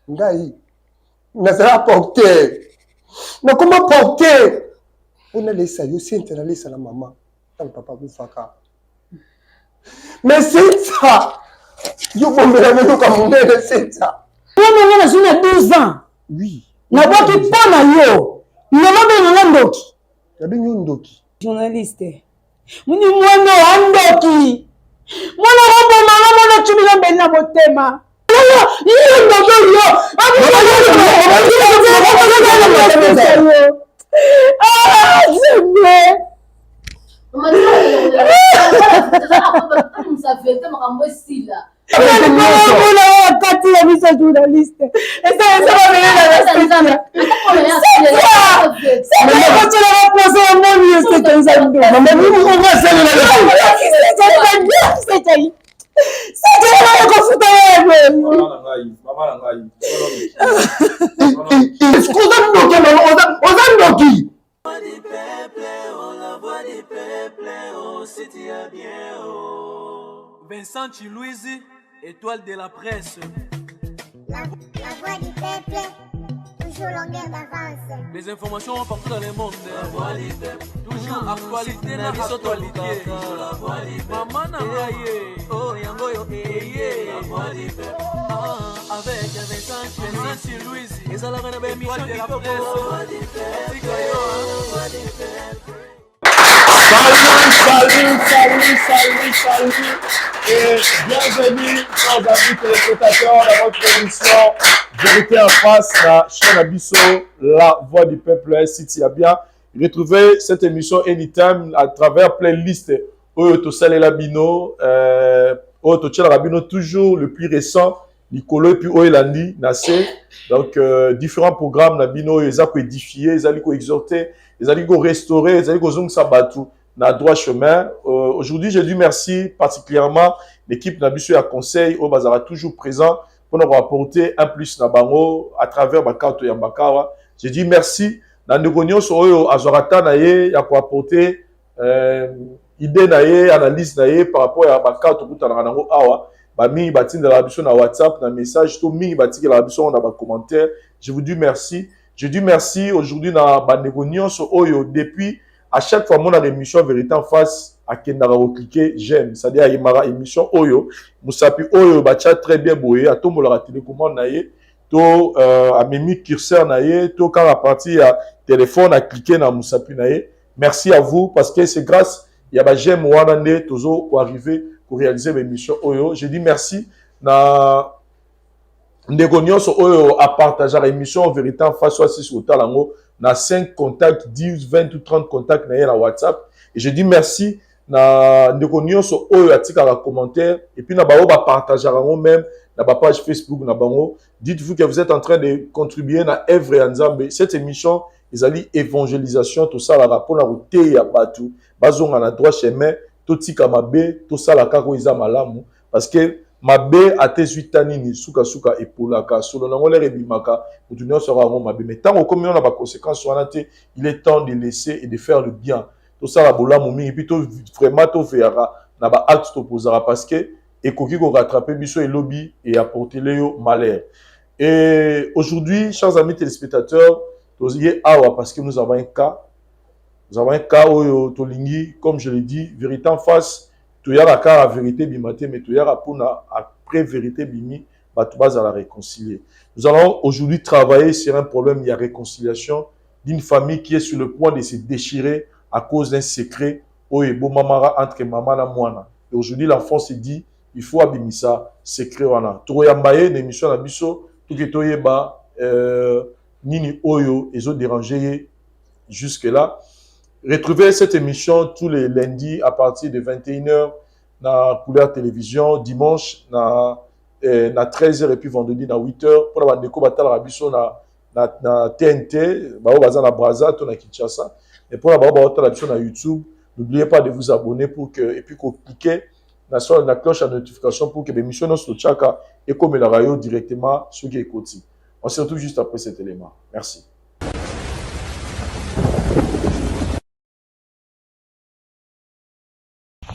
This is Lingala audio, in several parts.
Ngai nazala porteur, nakoma porteur mpo nalesa yo Cynthia, nalesa na mama ntango papa akufaka. Mais Cynthia, yo bombela nayoka monene Cynthia. Mwana nga nazwi na 12 ans. Oui. Nabwaki mpo na yo. Lelo benga nga ndoki. Nabengi yo ndoki. Journaliste. Muni mwana wa ndoki. Mwana koboma nga mwana cubi nga mbeli na motema. Yo ndoki yo. Ah, Nzambe. Kati ya biso journaliste Oza ndoki. Vincent Chiluizi, étoile de la presse. La, la voix du peuple, toujours longueur d'avance. Les informations partout dans le monde. La voix du peuple, toujours actualité na actualité. La voix du peuple, maman na ngai oh yango yo eye. La voix du peuple, ah, avec Vincent Vincent Chiluizi, ezalaka na ba émission de la presse. Tika yo. Salut, salut, salut, salut, salut et bienvenue, chers amis téléspectateurs, dans votre émission Vérité en face, la chaîne Abisso, la voix du peuple, si tu as bien. Retrouvez cette émission anytime à travers playlist oyo tosalela bino, oyo totielaka bino toujours le plus récent, likolo et puis oyo elandi na se. Donc différents programmes na bino oyo eza koédifier, ezali koexhorter, ezali korestaurer, ezali kozongisa bato na droit chemin. Aujourd'hui, je dis merci particulièrement l'équipe na biso ya conseil oyo bazalaka toujours présent pour nous apporter un plus na bango à travers bacarte ya mbakawa. Je dis merci na ndeko nyonso oyo azwaka ta na ye ya koapporter idée na ye, analyse na ye par rapport ya bacarte okutanaka nango awa. Bamingi batindelaka biso na WhatsApp na message, to mingi batikelaka biso na bacommentaire. Je vous dis merci. Je dis merci aujourd'hui na bandeko nyonso oyo depuis à chaque fois mona émission Vérité en face akendaka kokliquer j'aime, c'est-à-dire ayemaka émission oyo mosapi oyo batia très bien boye, atombolaka télécommande na ye to amemi curseur na ye to kaka partie ya téléphone acliquer na mosapi na ye. Merci à vous parce que c'est grâce ya ba j'aime wana nde tozo koarriver koréaliser l'émission oyo. Je dis merci na ndeko nyonso oyo apartageaka émission Vérité en face oyo asisi kotala yango na 5 contacts, 10, 20 ou 30 contacts na ye na WhatsApp. Et je dis merci na ndeko nyonso oyo atikaka commentaire et puis na bango bapartageaka yango même na bapage Facebook na bango. Dites-vous que vous êtes en train de contribuer na œuvre ya Nzambe. Cette émission ezali évangélisation, tosalaka mpona koteya bato bazonga na droit chemin, totika mabe, tosala kaka oyo eza malamu, parce que mabe ate ezwi ta nini, sukasuka epolaka solo nango lere ebimaka, motu nyonso aka yango mabe. Mais ntango okomi na baconséquence wana te, il est temps de laisser et de faire le bien. Tosala bolamu mingi, puis to vraiment toveyaka na baacte topozaka, parce que ekoki korattraper biso elobi et apporter yo malheur. Et aujourd'hui, chers amis téléspectateurs, toye awa parce que nous avons un cas. Nous avons un cas oyo tolingi, comme je l'ai dit, Vérité en face, toyaka kaka vérité bima te, mais toyaka mpona après vérité bimi, bato bazala réconcilier. Nous allons aujourd'hui travailler sur un problème ya réconciliation d'une famille qui est sur le point de se déchirer à cause d'un secret oyo ebomamaka entre mama na mwana. Et aujourd'hui, l'enfant se dit il faut abimisa secret wana. Tokoyamba ye na émission na biso, toke toyeba nini oyo ezodéranger ye jusque là. Retrouvez cette émission tous les lundis à partir de 21h na Couleur Télévision, dimanche na 13h et puis vendredi na 8h. Pour la bandeko batalaka biso na TNT, bao baza na Brazza to na Kinshasa. Et pour la bao baotala biso na YouTube, n'oubliez pas de vous abonner pour que et puis cliquer na cloche à notification pour que l'émission nyonso totiaka ekomelaka yo directement soki ekoti. On se retrouve juste après cet élément. Merci.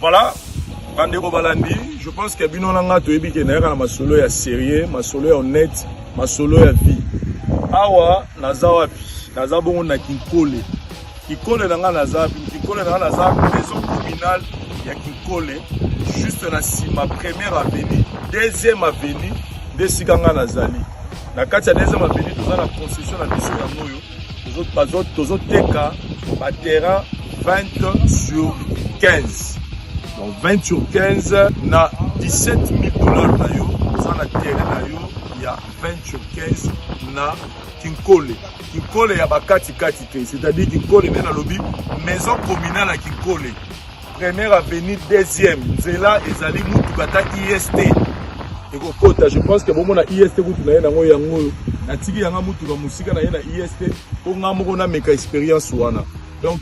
Voilà, bandeko balandi, je pense que bino nanga toyebi ke nayaka na masolo ya sérieux, masolo ya honnête. Masolo ya vie. Awa naza wapi? Naza bongo na Kinkole. Kinkole na nga naza wapi? Kinkole na nga naza maison communale ya Kinkole, juste na sima première avenue, deuxième avenue nde esika nga nazali. Na kati ya deuxième avenue toza na concession na biso yango oyo tozoteka ba terrain 20 sur 15. Donc 20 sur 15 na 17 000 dollars na yo oza na terrain na yo ya 20 sur 15 na Kinkole. Kinkole ya bakati kati te, c'est-à-dire Kinkole nde nalobi maison communale ya Kinkole. Première avenue, deuxième nzela ezali mutuka ata IST ekokota. Je pense que bomona IST kutu na ye nango yango oyo natiki yanga mutuka mosika na ye na IST mpo nga moko nameka experience wana. Donc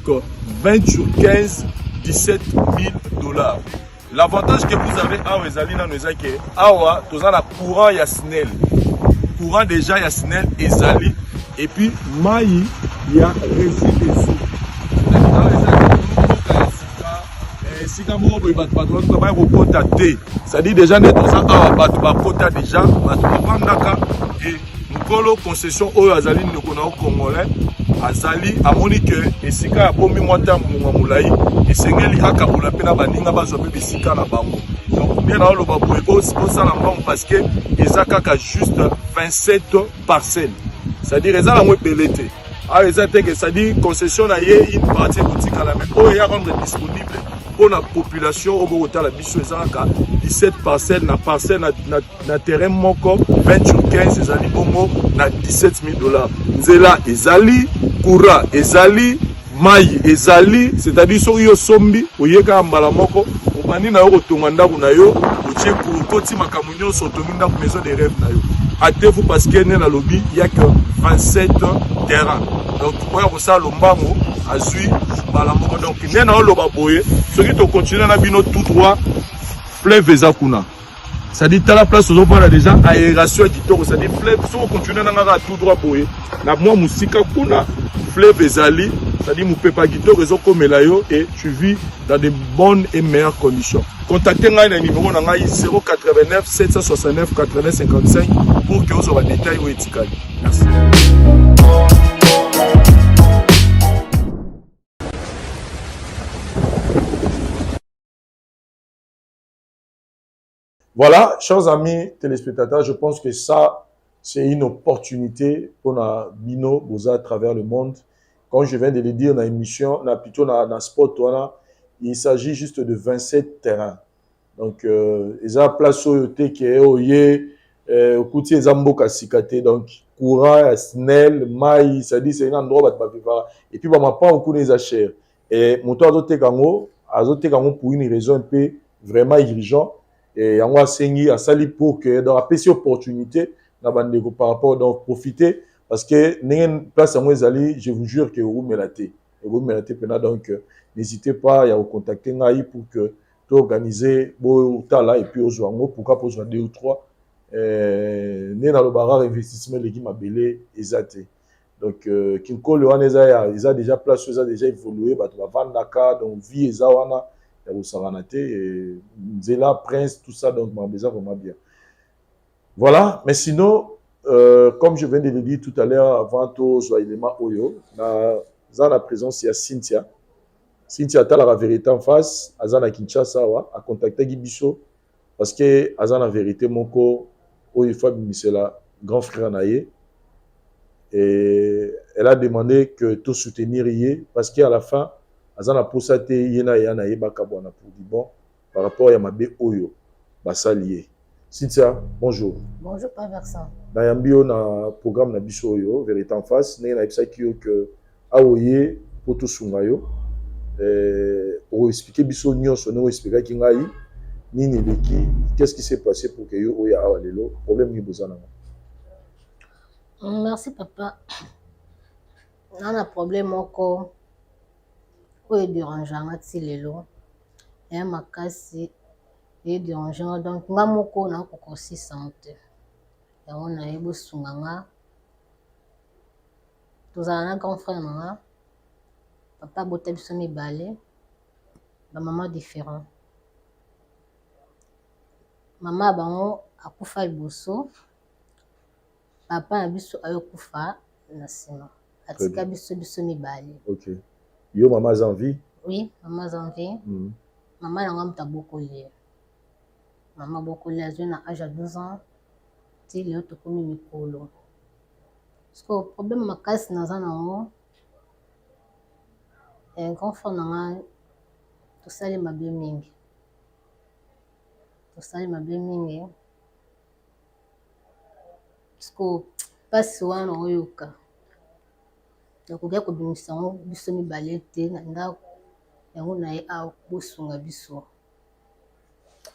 20 sur 15 17 000 dollars. L'avantage que vous avez awa ezali nano eza ke awa toza na courant ya SNEL. Courant déjà ya SNEL ezali et puis mayi ya Regideso. Awa ezali mboka ya sika, esika moko boye bato bato bato baya kokota te. C'est-à-dire déjà nde toza awa bato bakota déjà, bato bafandaka et mokolo concession oyo azali ndeko na yo congolais azali amoni ke esika abombi mwa ntango ngonga molai esengeli akabola mpe na baninga bazwa mpe bisika na bango. Donc bien naoloba boye bosala mbango parce que eza kaka juste 27 parcelles, c'est-à-dire eza nango ebele te. Awa eza te ke c'est-à-dire concession na ye une partie ekotikala, mais oyo ya rendre disponible mpo na population oyo bokotala biso eza kaka 17 parcelles na parcelle na terrain moko 20 sur 15 ezali bongo na 17 000 dollars. Nzela ezali, courant ezali, mai ezali, c'est-à-dire soki yo osombi oye kaka mbala moko obandi na yo kotonga ndako na yo, otie okoti makambo nyonso, otongi ndako maison de rêve na yo. Hâtez-vous parce que nde nalobi ya que 27 terrain, donc oyo akosala lombango azwi mbala moko. Donc nde naoloba boye, soki tokontinue na bino tout droit, fleuve eza kuna, c'est-à-dire tala place ozomona déjà aération ya kitoko, c'est-à-dire fleuve. Soki okontinue na ngaka tout droit boye na mwa mosika kuna, fleuve ezali, c'est-à-dire mopepe ya kitoko ezokomela yo et tu vis dans de bonnes et meilleures conditions. Contacte ngai na numéro na ngai 089 769 89 55 pour que ozwa badetail oyo etikali. Merci. Voilà, chers amis téléspectateurs, je pense que ça, c'est une opportunité pour na bino boza à travers le monde. Comme je viens de le dire dans l'émission, na plutôt na spot, voilà, il s'agit juste de 27 terrains. Donc, eza place oyo te ke oye okuti eza mboka sika te. Donc courant ya SNEL, mai, c'est-à-dire c'est un endroit bato bavivaka et puis bamapango kuna eza cher. Et moto azoteka yango, azoteka yango pour une raison un peu vraiment urgent. Et yango asengi asali pour que donc apesi opportunité na bandeko par rapport, donc profiter parce que ndenge place yango ezali, je vous jure que ekomela te, ekomela te mpena. Donc n'hésitez pas ya kocontacter ngai pour que toorganiser botala et puis ozwa yango. Pourquoi pas ozwa deux ou trois? Nde naloba rare investissement eleki mabele eza te. Donc Kinkole wana eza eza déjà place oyo eza déjà évolué, bato bavandaka, donc vie eza wana ya kosangana te, nzela prince, tout ça, donc makambo eza vraiment bien. Voilà, mais sinon comme je viens de le dire tout à l'heure avant tozwa élément oyo, naza na présence ya Cynthia. Cynthia atalaka Vérité en face, aza na Kinshasa awa, acontactaki biso parce que aza na vérité moko oyo il faut abimisela grand frère na ye et elle a demandé que to soutenir ye parce que à la fin aza na posa te ye na ye na ye bakabwana pour du bon par rapport ya mabe oyo basali ye. Cynthia, bonjour. Bonjour, Papa Vincent. Nayambi yo na programme na biso oyo Vérité en face. Ndenge nayebisaki yo ke awa ye mpo tosunga yo, okoexpliquer biso nyonso ndenge oexplikaki ngai nini eleki. Qu'est-ce qui s'est passé pour que yo oyo awa lelo? Problème nini boza nango? Merci, papa. Na na problème moko oyo edérangeanga ti lelo, eya makasi, edérange nga. Donc nga moko nakoka kosisa te yango. Nayebi bosunga nga. Tozala na grand frère na nga, papa abota biso mibale, bamama différent. Mama ya bango akufa liboso. Papa na biso ayokufa na nsima, atika biso biso mibale. Ok. Yo mama aza en vie? Oui, mama aza en vie. Mama na nga moto abokoli ye. Mama abokoli azwi na age ya 12 ans ti lelo tokomi mikolo. Sikoyo problème makasi naza nango, un grand frère na nga tosali mabe mingi, tosali mabe mingi. Sikoyo mpasi wana oyoka nakoki kobimisa yango biso mibale te na ndako yango na ye awa bosunga biso.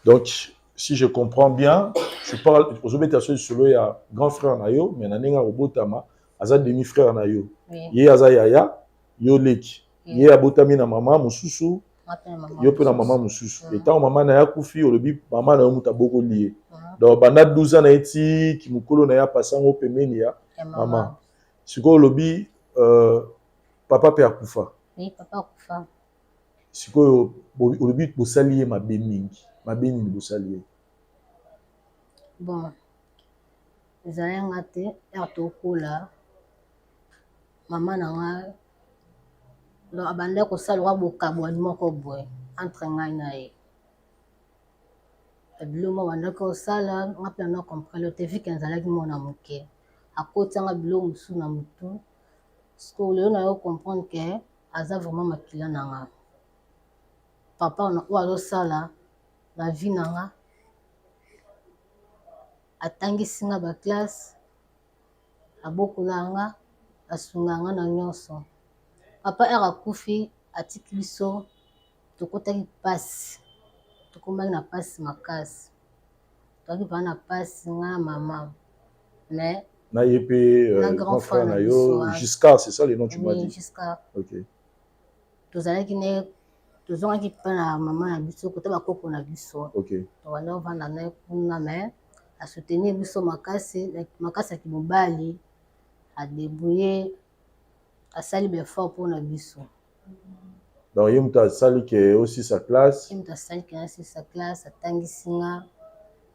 Donc si je comprends bien, tu parles ozobeta so lisolo ya grand frère na yo, mais na ndenge akobotama aza demi frère na yo. Oui. Ye aza yaya, yo leki. Ye abotami na mama mosusu, Nga yo mpe na mama mosusu. Etango mama na ye akufi, olobi mama na yo moto abokoli ye. Donc banda 12 ans na ye ti kimokolo na ye apasa yango pembeni ya mama. Sikoyo olobi papa mpe akufa. Oui, papa akufa. Sikoyo olobi bosali ye mabe mingi. Mabe nini bosali ye? Bon, ezali nga te heure tokola mama na nga donc abandaki kosala lokwa bokabwani moko boye entre ngai na ye. Biloko moko abandaki kosala nga mpe na comprendre te vu que nazalaki mwana moke, akotianga biloko mosusu na motu. Sikoyo lelo nayo comprendre que aza vraiment makila na nga. Papa oyo azosala na vie na nga, atangisi nga ba classe, abokola nga, asunga nga na nyonso. Papa heure akufi atiki biso, tokotaki mpasi, tokomaki na mpasi makasi, tozalaki vraiment na mpasi nga na mama. Mais na ye mpe na grand frère na na yo biso, Giscard, c'est ça le nom, tu m'as oui, dit? Giscard. Ok. Tozalaki ne tozongaki mpe na mama na biso kota bakoko na biso. Ok. Tobanda kovanda na ye kuna, mais asoutenir biso makasi makasi ya kimobali, adébrouille, asali baeffort mpona biso. Donc ye moto asali ke osisa classe? Ye moto asali ke nasisa classe, atangisi nga.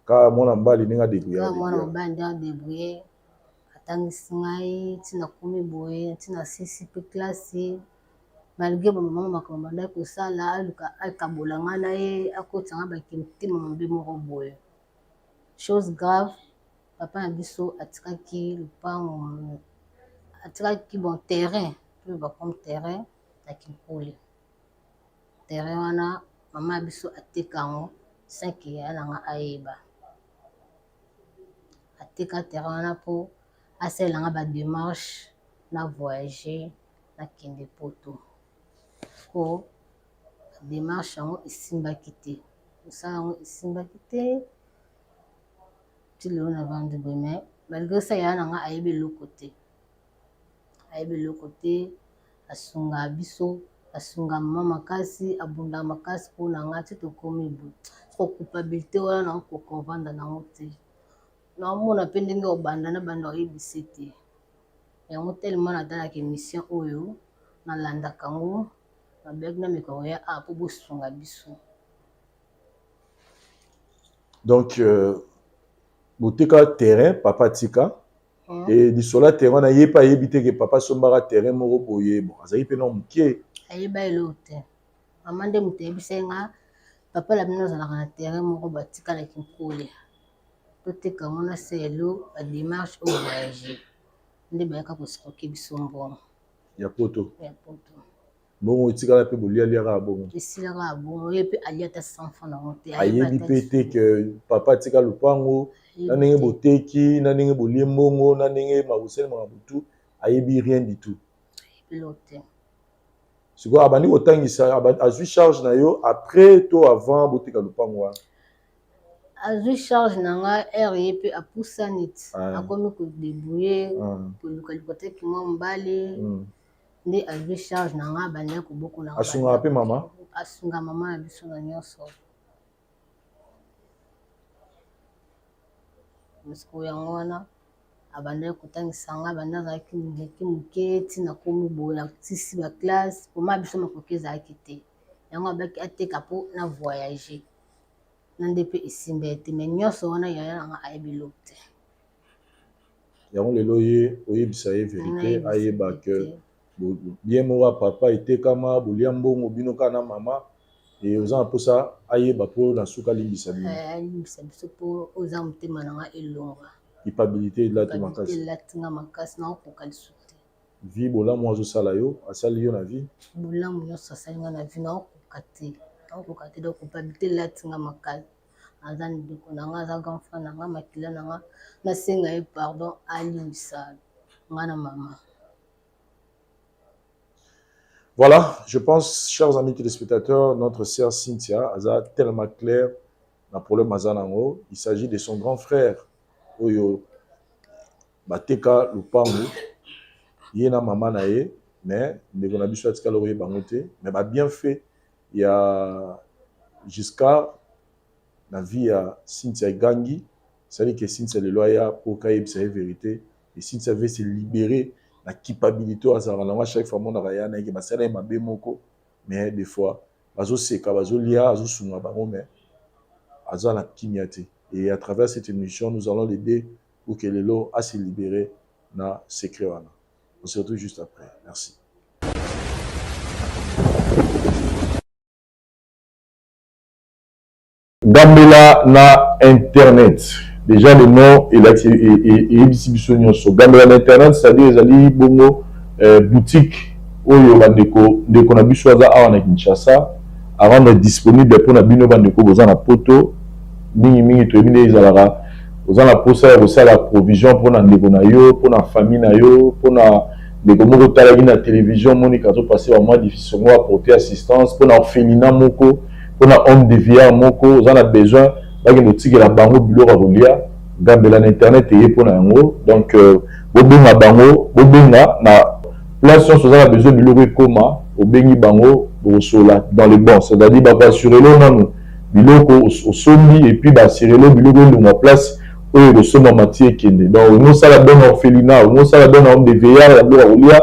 Kaka mwana mobali ndenge adébrouille. Kaka mwana mobali nde adébrouille, atangisi ngai ntina komi boye, ntina asisi mpe classe, malgré bamama makambo bandaki kosala, aluka akabola ngai na ye, akotisa ngai baki motema mabe moko boye. Chose grave, papa na biso atikaki lupango, atikaki bon terrain, toloba comme terrain na Kinkole. Terrain wana mama na biso ateka yango sans que yaya na nga ayeba. Ateka terrain wana mpo asalela nga badémarche na voyage nakende Poto. Ko démarche yango esimbaki te, mosala yango esimbaki te ti lelo navandi boye. Mais malgré ça, yaya na nga ayebi eloko te, ayebi eloko te. Asunga biso, asunga mama makasi, abundaka makasi mpona nga ti tokomi boye. Soko culpabilité wana nakokoka kovanda nango te, naomona mpe ndenge obanda na banda oyebise te yango. Tellement natalaka émission oyo, nalandaka yango, nabeyaki nameka koya awa mpo bosunga biso. Donc boteka terrain papa tika e lisolo ya terrain wana, ye mpe ayebi te ke papa asombaka terrain moko boye? Bon, azalaki mpe na moke. Ayeba eloko te. Mama nde moto ayebisaki nga: papa na bino azalaka na terrain moko batikalaki nkole, toteka yango na selo badémarche oyo voyage. Nde bayaka koescroquer biso mbongo. Ya Poto? Ya Poto. Mbongo etikala mpe bolialia kaka bongo? Esilaka ya bongo. Ye mpe alia ata 100 franc nango te. Ayebi mpe te ke papa atika lupango, na ndenge boteki, na ndenge bolie mbongo, na ndenge makosalemaka butu, ayebi rien du tout? Eloko te. Sikoyo abandi kotangisa, azwi charge na yo après to avant boteka lupango wana? Azwi charge na nga heure ye mpe apusani ti akomi kodébrouiller, kolukaluka teki mwa mobali, nde azwi charge na nga, abandaki kobokola. Asungaka mpe mama? Asunga mama na biso na nyonso. Sikoyo yango wana abandaki kotangisa nga banda azalaki moke moke ntina komi boye, natisi baclasse. Koma biso makoki ezalaki te, yango abaki ateka mpo na voyage na nde mpe esimba ye te. Mais nyonso wana yaya nanga ayebi eloko te. Yango lelo ye oyebisa ye verite, ayeba que bien moko ya papa etekama, bolia mbongo bino kaka na mama, et oza na posa ayeba po na suka alimbisa bino. Eh, alimbisa biso po oza motema na nga elongwa. Culpabilité elati makasi. Elati nga makasi, nakokoka lisusu te. Vie bolamu azosala yo, asali yo na vie? Bolamu nyonso asali nga na vie, nakokoka te. Nakokoka te, donc culpabilité elati nga makasi. Aza ndeko na nga, aza grand frère na nga, makila na nga, nasenga ye pardon, alimbisa nga na mama. Voilà, je pense, chers amis téléspectateurs, notre sœur Cynthia aza tellement claire na problème aza nango. Il s'agit de son grand frère oyo bateka lupangu ye na mama na ye, mais ndeko na biso atikala koyeba yango te, mais ba bienfait ya Giscard na vie ya Cynthia egangi, c'est-à-dire que Cynthia lelo aya pour kayebisa ye vérité, et Cynthia veut se libérer na culpabilité oyo azalaka nango. Chaque fois amonaka ya na ye ke basala ye mabe moko, mais des fois bazoseka, bazolia, azosunga bango, mais aza na kimia te. Et à travers cette émission, nous allons l'aider pour que lelo a se libérer na secret wana. On se retrouve juste après. Merci. Gambela na internet, déjà le nom eyebisi biso nyonso. Gambela na internet, c'est-à-dire ezali bongo boutique oyo bandeko ndeko na biso aza awa na Kinshasa a rendre disponible mpona bino bandeko boza na poto. Mingi mingi toyebi nde ezalaka oza na posa ya kosala provision mpona ndeko na yo, mpona famille na yo, mpona ndeko moko otalaki na télévision omonika azopase ba mois difficile ngo apporter assistance, mpona orphelinat moko, mpona homme de vieillard moko oza na besoin bakende kotikela bango biloko ya kolia. Gambela na internet eye mpona yango. Donc bobenga bango, bobenga na place nyonso oza na besoin biloko ekoma, obengi bango, bokosola dans le bon, c'est-à-dire bakoassurelo nanu biloko osombi, et puis baassurelo biloko elongwa place oyo ekosombama ti ekende. Donc olingi osala don na orphelinat, olingi osala don na homme de vieillard ya biloko ya kolia,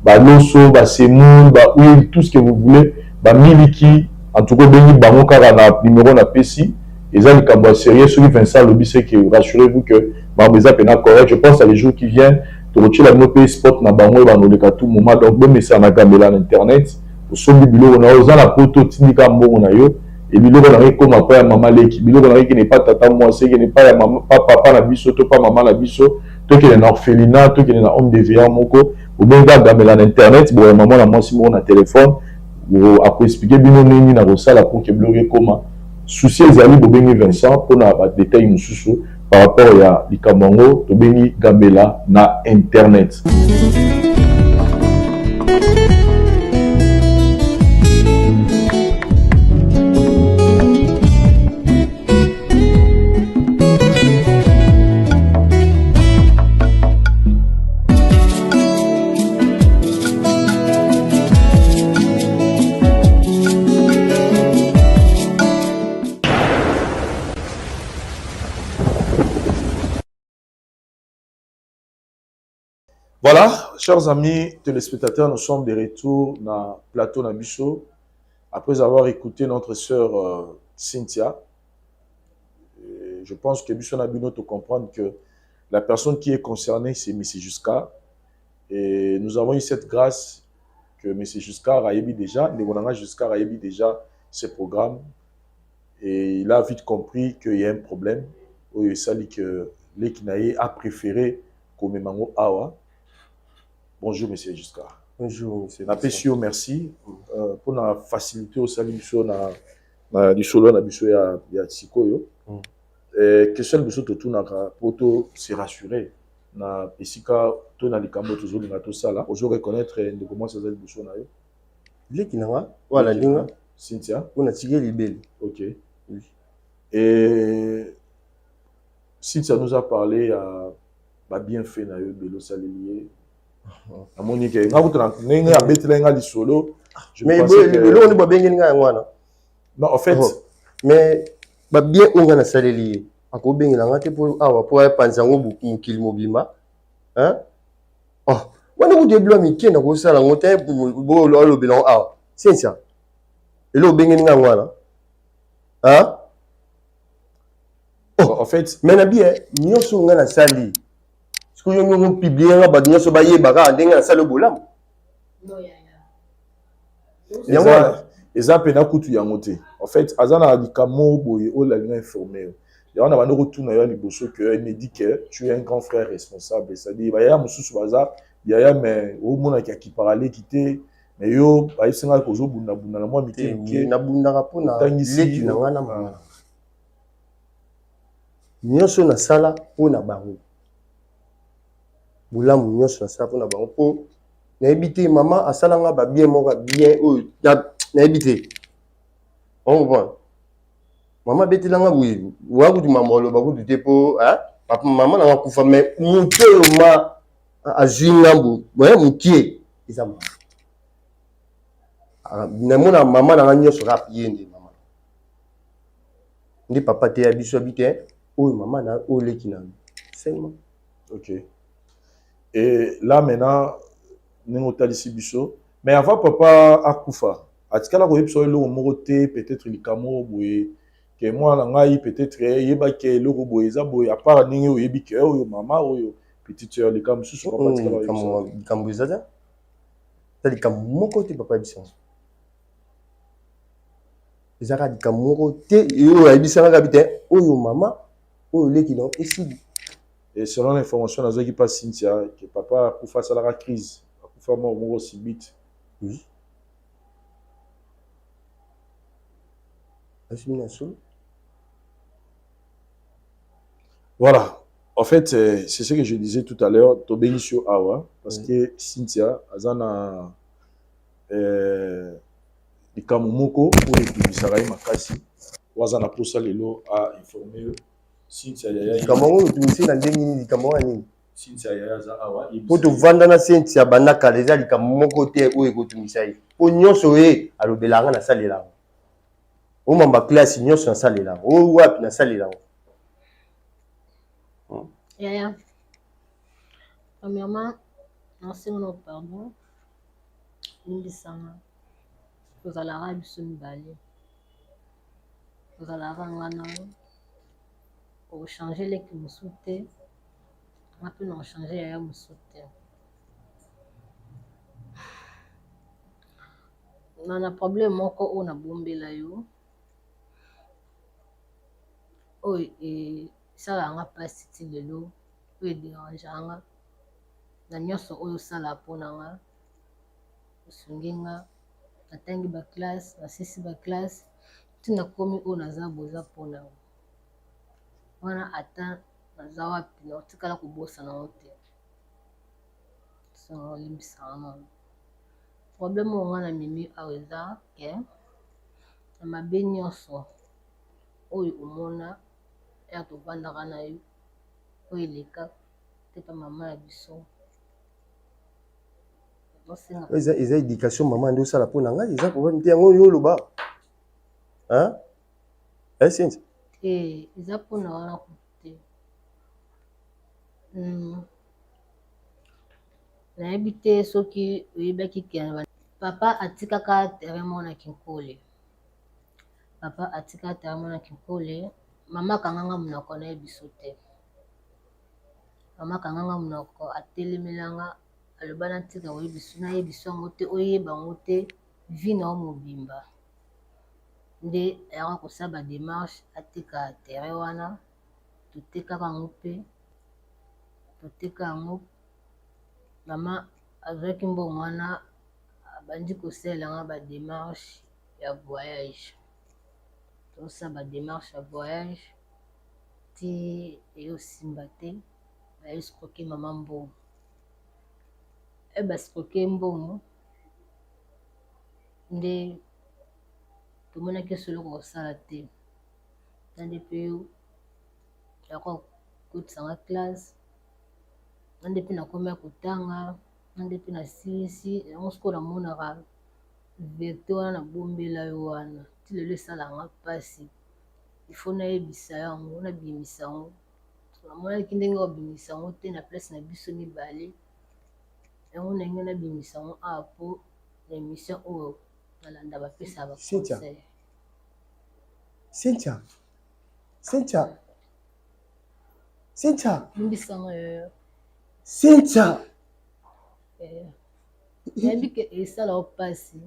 baloso, basemoule, bahuile, tout ce que vous voulez, bamiliki, en tout cas obengi bango kaka na numéro napesi. Eza likambo ya sérieux. Soki Vincent alobi, c'est que rassurez-vous que bango eza pena correct. Je pense à les jours qui viennent, tokotiela bino mpe spot na bango oyo banoleka tout moment. Donc bomesana na Gambela na internet, osombi biloko na yo, oza na poto, otindika mbongo na yo, e biloko na yo ekoma pa ya mama leki, biloko na yo ekende pa tata mwasi, ekende pa ya mama, pa papa na biso to pa mama na biso, tokende na orphelinat, tokende na homme de vieillard moko. Obengi kaka Gambela na internet, boyamba mwana mwasi moko na telefone, akoexplike bino ndenge na kosala pour que biloko ekoma. Souci ezali, bobengi Vincent mpona ba détail mosusu par rapport ya likambo yango. Tobengi Gambela na internet. Voilà, chers amis téléspectateurs, nous sommes de retour dans plateau Nabiso. Après avoir écouté notre sœur Cynthia, je pense que biso na bino to comprendre que la personne qui est concernée, c'est M. Giscard. Et nous avons eu cette grâce que M. Giscard a émis déjà, ndeko na nga Giscard a émis déjà ce programme. Et il a vite compris qu'il y a un problème. Oyo esali que leki na ye a préféré komema yango awa. Bonjour monsieur Giscard. Bonjour monsieur. Napesi yo merci mpona facilité osali biso na lisolo na biso ya sikoyo. Question na biso totunaka po to se rassurer na esika to na likambo tozolinga tosala. Ozo reconnaître ndeko mwasi aza liboso na yo? Leki na nga oyo alandi nga. Cynthia. Oyo natiki libele. Ok. Oui. Et Cynthia nous a parlé ya ba bienfait na yo ebele osaleli ye. Namoni ke nga kutu na ndenge abetelaki nga lisolo, je Mais pensais que eloko nde babengeli nga yango wana. Non, en fait, Oh. Mais babien oyo nga nasaleli ye, akobengela nga te mpo awa mpo apanza yango mokili mobimba. Hein? Oh, wana kutu ebilo ya mike na kosala yango te, alobela yango awa. Cynthia, eloko obengeli nga yango wana. Hein? Oh. En fait, mais na bien nyonso nga nasali. Sikoyo yo niongo publier nga bato nyonso bayeba kaka ndenge nasali yo bolamu. Yango wana eza mpena kutu yango te. En fait, aza na likambo moko boye oyo alinga informe yo. Yango na bandi kotuna yo ya liboso que elle me dit que tu es un grand frère responsable, c'est-à-dire bayaya mosusu baza yaya mais omonaki akipaka leki te, mais yo bayebisi ngai kozobundabunda na mwa mike mike. Nabundaka mpo na leki na ngai na mama. Nyonso nasala mpo na bango, bolamu nyonso nasala mpo na bango, mpo nayebi te mama asala nga ba bien moko bien oyo nayebi te. Ocomprendre? Mama abetela nga boye oya kutu mama oloba kutu te mpo mama na nga kufa, mais moto oyo ma azwi ngambo boye mokie eza mama. Namona mama na nga nyonso kaka ye nde mama nde papa te ya biso abi te oyo mama na oyo leki na seulement. Ok, et là maintenant ndenge otalisi biso, mais avant papa akufa atikala koyebisa yo eloko moko te, peut-être likambo boye ke mwana na ngai peut-être eyebaki eloko boye eza boye, à part ndenge oyebi ke oyo mama oyo petite sœur, likambo mosusu papa atikala koyebisa? Likambo eza te, eza likambo moko te papa ayebisa. Eza kaka likambo moko te oyo ayebisanga kaka te oyo mama oyo leki na esili. Et selon l'information nazwaki pa Cynthia ke papa akufa asalaka crise, akufa mort moko subite. Oui. Asimi na solo. Voilà. En fait, c'est ce que je disais tout à l'heure, tobengisi yo awa parce que Cynthia aza na likambo moko oyo etungisaka ye makasi, oyo aza na posa lelo a informe yo. Cynthia yaya, likambo yango otungisi na ndenge nini? Likambo wana nini? Cynthia yaya aza awa. Mpo tovanda na Cynthia banda kala, eza likambo moko te oyo ekotungisa ye, mpo nyonso ye alobelaka nga nasalela yango. Omamba classe nyonso nasalela yango, oyo wapi nasalela yango. Yaya, premièrement nasenga na pardon, limbisanga. Tozalaka biso mibale, tozalaka nga na yo, okochange leki mosusu te, nga mpe na kochange yaya mosusu te. Na problème moko oyo nabombela yo, oyo esalaka nga mpasi ti lelo, oyo ederangeaka nga na nyonso oyo osala mpona nga. Osungi nga, natangi ba classe, nasilisi ba classe, ti nakomi oyo naza boye eza mpona yo. Wana ata naza wapi nakotikala kobosana yango te. Songa olimbisaka nga. Problème oyo nga namemi awa eza ke na mabe nyonso oyo omona ere tovandaka na yo, oyo eleka te pa mama ya biso. Eza eza éducation mama nde osala mpo na ngai, eza problème te. Yango yo oloba hein eh Cynthia? Te, eza mpona wana kutu te. Nayebi te soki oyebaki ke papa atikaka terrain moko na Kinkole. Papa atikaka terrain moko na Kinkole, mama akanganga monoko na ye biso te. Mama akanganga monoko, atelemelanga, aloba natika koyebiso, nayebiso yango te, oyeba yango te vie na yo mobimba. Nde ayaka kosala ba démarche ateka terrain wana, totekaka yango mpe toteka yango. Mama azwaki mbongo wana, abandi kosalela nga ba démarche ya voyage. Tosala ba démarche ya voyage ti eyosimba te, ba escroquer mama mbongo. E ba escroquer mbongo nde tomonaki so eloko kosala te. Na nde mpe yo yaka kotisanga classe, na nde mpe nakomi ya kotanga, na nde mpe nasilisi yango. Sikoyo namonaka vérité wana nabombela yo wana ti lelo esalanga mpasi. Il faut nayebisa yango, nabimisa yango. Namonaki ndenge obimisa yango te na place na biso mibale. Yango ndenge nabimisa yango awa mpo na émission oyo nalanda bapesa ba Cynthia. conseil. Cynthia, Cynthia, Cynthia. Limbisanga yoyo. Cynthia. Eh, nayebi ke esala yo mpasi,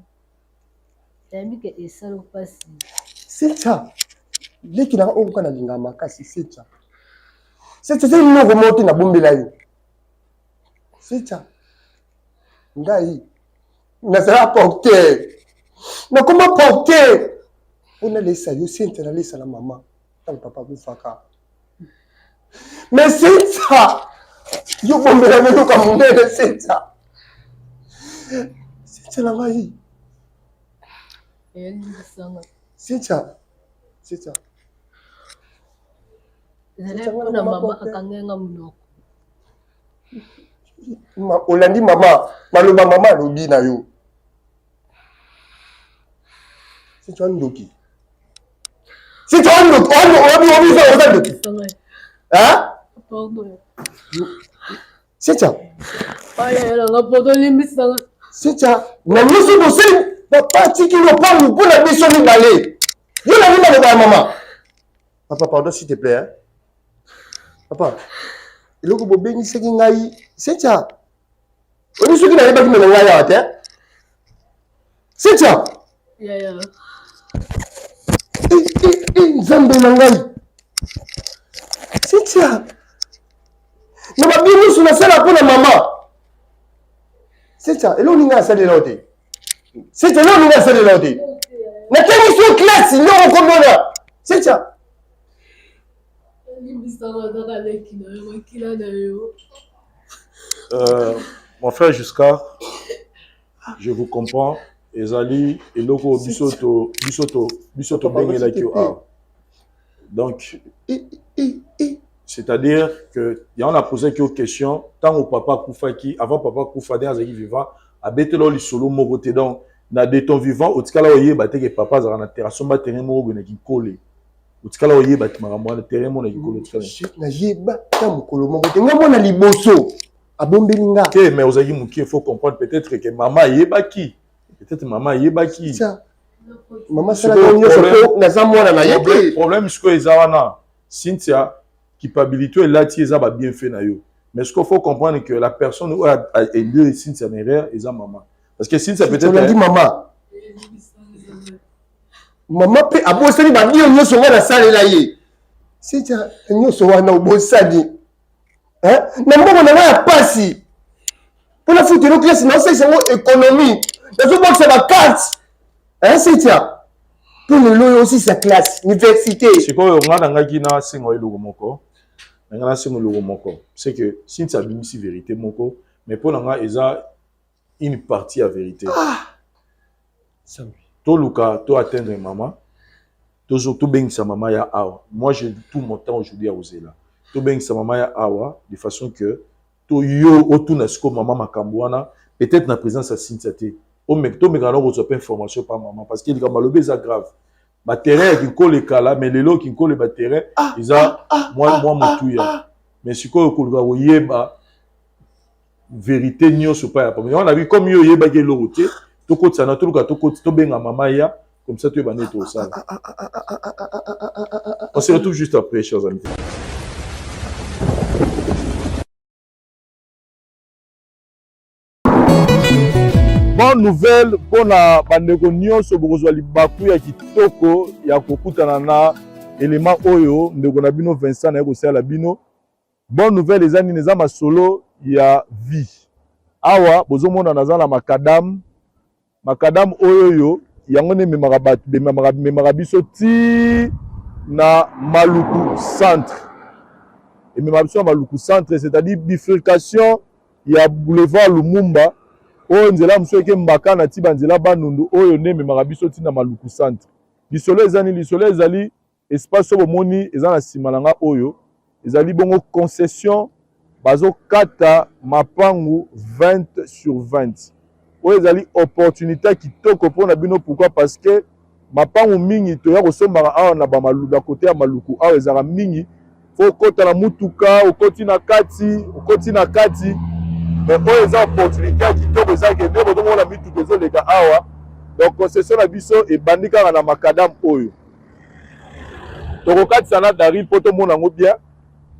nayebi ke esala yo mpasi. Cynthia, leki na nga oyo kaka nalingaka makasi Cynthia. Cynthia, eza eloko moko te nabombela yo. Cynthia, ngai nazala porteur, nakoma porteur mpo nalesa yo Cynthia, nalesa na mama ntango papa akufaka. Mais Cynthia, yo bombela nayoka monene Cynthia. Cynthia na ngai. Cynthia, Cynthia. Ezalaki mpona mama akangaki nga monoko. Olandi mama, maloba mama alobi na yo. Cynthia ndoki. Cynthia ndoki, oyebi oyebi oza ndoki. Hein? Pardon. Cynthia. Ayelanga poto limbisanga. Cynthia, na nyonso bosali papa atiki lopango mpo na biso mibale. Yo na nini maloba ya mama? Papa, pardon s'il te plaît. Hein? Papa, eloko bobengisaki ngai, Cynthia. Oyebi soki nayebaki mena ngai awa te? Cynthia. Yaya. Eh, eh, eh, Nzambe na ngai. Cynthia. Na babi nyonso nasala mpo na mama. Cynthia, eloko nini ngai nasalela yo te? Cynthia, eloko nini ngai nasalela yo te? Natangisi yo classe nde okomona. Cynthia. Mon frère Giscard, je vous comprends. Ezali eloko biso to biso to biso to bengelaki yo awa. Donc c'est-à-dire que yango na posaki yo question ntango papa akufaki, avant papa akufa ndenge azalaki vivant, abetela yo lisolo moko te. Donc na de ton vivant otikala oyeba te ke papa azalaka na terrain, asomba terrain moko boye na Kinkole. Otikala oyeba te makambo wana, terrain moko na Kinkole otikala. Nayeba ata mokolo moko te. Nga mwana liboso abombeli nga. Te, mais ozalaki mokie, faut comprendre peut-être que mama ayebaki. Peut-être mama ayebaki. Mama asalaka nyonso po naza mwana na ye te. Problème sikoyo eza wana, Cynthia, culpabilité elati eza ba bienfait na yo. Mais ce qu'il faut comprendre que la personne oyo a induit Cynthia na erreur eza mama. Parce que Cynthia peut-être olandi mama. Mama pe abosani ba bio nyonso nga nasalela ye. Cynthia nyonso wana obosani. Hein? Na mbongo na nga ya pasi. Mpo na futelo classe na osalisa yango économie. Nazobwakisa ba carte. Hein Cynthia? Mpo lelo oyo osisa classe, université. Sikoyo nga nangaki nasenga eloko moko. Nanga nasenga eloko moko. C'est que Cynthia abimisi vérité moko, mais mpo na nga eza une partie ya vérité. Ah! Toluka to atteindre mama. Toujours tobengisa mama ya awa. Moi j'ai tout mon temps aujourd'hui à kozela. Tobengisa mama ya awa de façon que to yo otuna sikoyo mama makambo wana peut-être na présence ya Cynthia te. Tomeka na kozwa pe information par mama parce que likambo alobi eza grave. Ba terrain ya Kinkole kala, mais lelo Kinkole ba terrain eza mwa mwa motuya. Mais sikoyo koluka koyeba vérité nyonso pa ya papa. Yango nabi comme yo oyebaki eloko te, tokotisa na toluka tokoti tobenga mama ya comme ça toyeba nde tosala. On se retrouve juste après, chers amis. Bonne nouvelle mpona bandeko nyonso, bokozwa libaku ya kitoko ya kokutana na elema oyo ndeko na bino Vincent naye kosalela bino. Bonne nouvelle eza nini? Eza masolo ya vie. Awa bozomona naza na makadam, makadam oyo oyo yango nde ememaka bato, bememaka, memaka biso ti na Maluku centre. Ememaka biso na Maluku centre, c'est-à-dire bifurcation ya boulevard Lumumba oyo nzela mosusu eke Mbakana ti ba nzela Bandundu, oyo nde ememaka biso ti na Maluku centre. Lisolo eza nini? Lisolo ezali espace oyo bomoni eza na sima na nga oyo ezali bongo concession, bazokata mapangu 20 sur 20. Oyo ezali opportunité kitoko mpona bino. Pourquoi? Parce que mapangu mingi toya kosombaka awa na ba malu, na côté ya Maluku awa ezalaka mingi, faut okota na mutuka, okoti na kati, okoti na kati. Mais oyo eza opportunité ya kitoko, eza ke nde bozomona mituka ezoleka awa. Donc concession na biso ebandi kaka na makadam oyo tokokatisa na Daryl mpo tomona yango bien.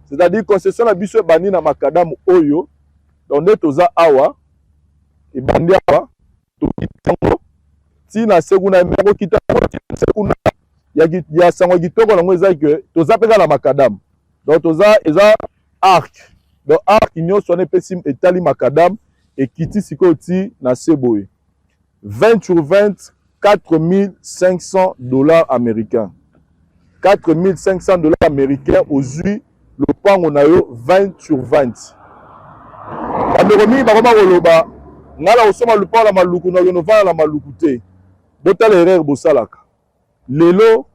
C'est-à-dire concession na biso ebandi na makadam oyo. Donc nde toza awa, ebandi awa, tokiti yango ti na se kuna, me kokita yango ti na se kuna ya, ya sango kitoko nango eza ke toza mpe kaka na makadam. Donc toza eza arc, donc arc nyonso wana epesi etali makadam, ekiti sikoyo ti na se boye 20 sur 20 4500 dollars américains. 4500 dollars américains ozwi lopango na yo 20 sur 20. Bandeko mingi bakoma koloba ngai na kosomba lopango na Maluku, na kokende kovanda na Maluku te. Botala erreur bosalaka. Lelo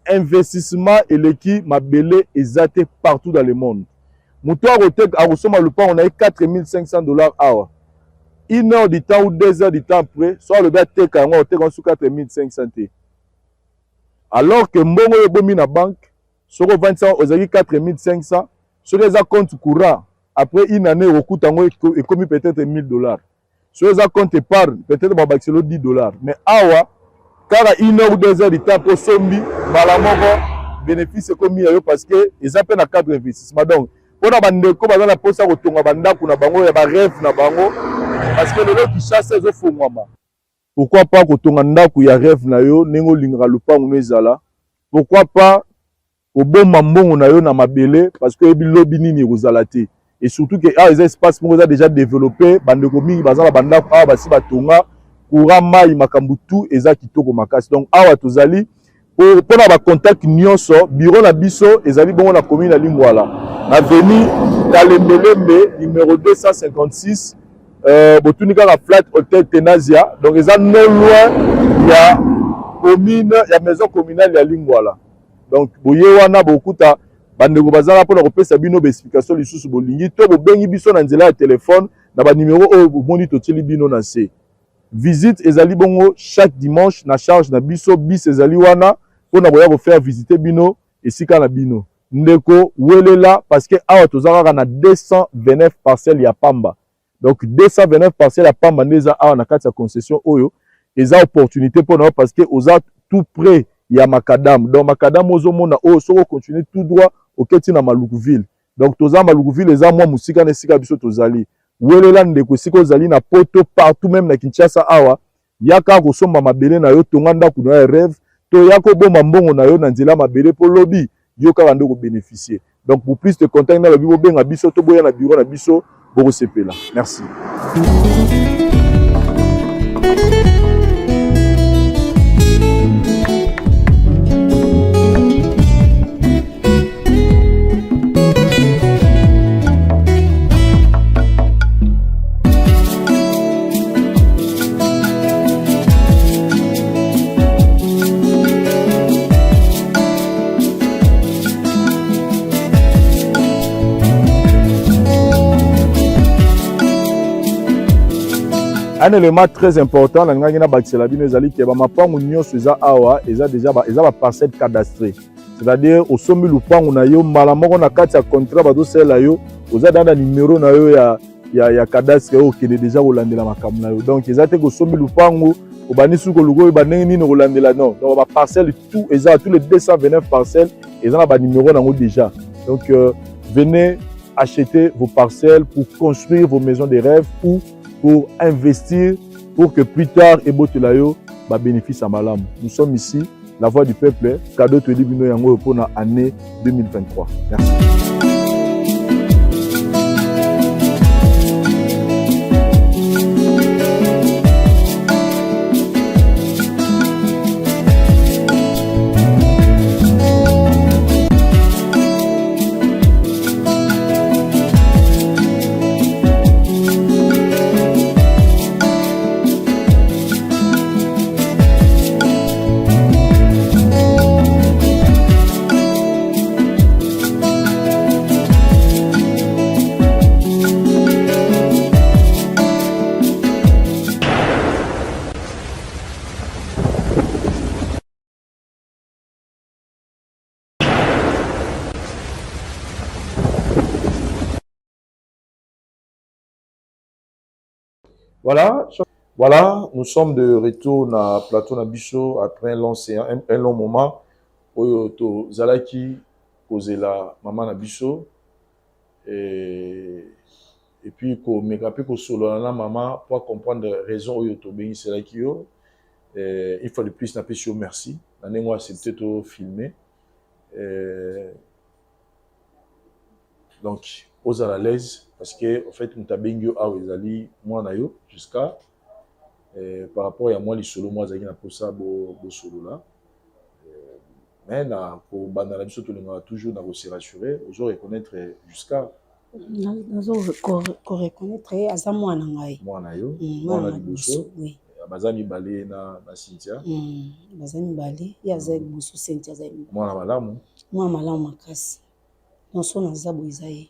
investissement eleki mabele eza te partout dans le monde. Moto akoteka akosomba lopango na ye 4500 dollars awa. Une heure du temps ou deux heures du temps après, soit alobi ateka yango, akoteka yango su 4500 te. Alors que mbongo oyo ebomi na banque, soki ovandisi yango ozalaki 4500, soki eza compte courant, après une année okokuta yango ekomi peut-être 1000 dollars. Soki eza compte épargne, peut-être babakisela yo 10 dollars. Mais awa kaka une heure ou deux heures du temps po osombi mbala moko bénéfice ekomi ya yo parce que eza pe na cadre investissement. Donc pona bandeko baza na posa kotonga bandako na bango ya ba rêve na bango, parce que lelo Kinshasa ezofongwama. Pourquoi pas kotonga ndako ya rêve na yo ndenge olingaka lopango no ezala? Pourquoi pas kobomba mbongo na yo na mabele parce que oyebi lobi nini ekozala te? Et surtout que awa eza espace moko eza déjà développé, bandeko mingi baza na bandako awa basi batonga, courant, mayi, makambo tout eza kitoko makasi. Donc awa tozali mpona ba contact nyonso, bureau na biso ezali bongo na commune ya Lingwala, na avenue Kalembelembe numéro 256. Botuni kaka flat hotel Tenasia, donc eza non loin ya commune ya maison communale ya Lingwala. Donc boye wana bokuta bandeko bazala mpona kopesa bino ba explication lisusu bolingi, to bobengi biso na nzela ya telefone na ba numero oyo bomoni totieli bino na se. Visite ezali bongo chaque dimanche na charge na biso, bus ezali wana mpona koya kofaire visiter bino esika na bino. Ndeko welela parce que awa toza kaka na 229 parcelles ya pamba. Donc 229 parcelles ya pamba nde eza awa na kati ya concession oyo, eza opportunité mpona yo parce que oza tout près ya macadam. Donc macadam ozomona oyo soki ocontinue tout droit oketi na Maluku ville. Donc toza Maluku ville eza mwa mosika na esika biso tozali. Welela ndeko esika ozali na poto partout même na Kinshasa awa, yaka kosomba mabele na yo, tonga ndako na yo ya rêve, to yaka kobomba mbongo na yo na nzela mabele mpo lobi yo kaka nde kobénéficier. Donc pour plus de contact na lobi bobenga biso to boya na bureau na biso, bokosepela. Merci. Un élément très important nalingaki nabakisela bino ezali ke bamapangu nyonso eza awa eza déjà ba, eza ba parcelle cadastrée, c'est-à-dire osombi lupangu na yo mbala moko na kati ya contrat bazosalela yo, oza da na numero na yo ya ya cadastre oyo okende deja kolandela makambo na yo. Donc eza te kosombi lupangu obandi suki koluka oyeba ndenge nini kolandela, non. Donc ba parcelle tout eza, tous les 229 parcelles eza na ba numéro nango déjà. Donc venez acheter vos parcelles pour construire vos maisons de rêve ou pour investir pour que plus tard ebotela yo ba bénéfice ya malamu. Nous sommes ici, la voix du peuple, cadeau toyebi bino yango oyo mpona année 2023. Merci. Voilà, voilà, nous sommes de retour na plateau na biso après un long séance, un long moment oyo tozalaki kozela mama na biso. Et Et puis komeka mpe kosolola na mama po comprendre raison oyo tobengiselaki yo. Une fois de plus, napesi yo merci na ndenge o accepte to filmer. Donc ozala à l'aise parce que en fait moto abengi yo awa ezali mwana yo jusqu'à par rapport ya mwa lisolo mwa azalaki na mposa bosolola. Mais na kobanda na biso, tolingaka toujours na kose rassurer. Ozo reconnaître jusqu'à? Nazo koreconnaître ye, aza mwana ngai. Mwana yo? Mwana liboso? Baza mibale na Cynthia. Baza mibale, ye aza liboso, Cynthia aza mibale. Mwana malamu? Mwana malamu makasi. Nyonso naza boye eza ye,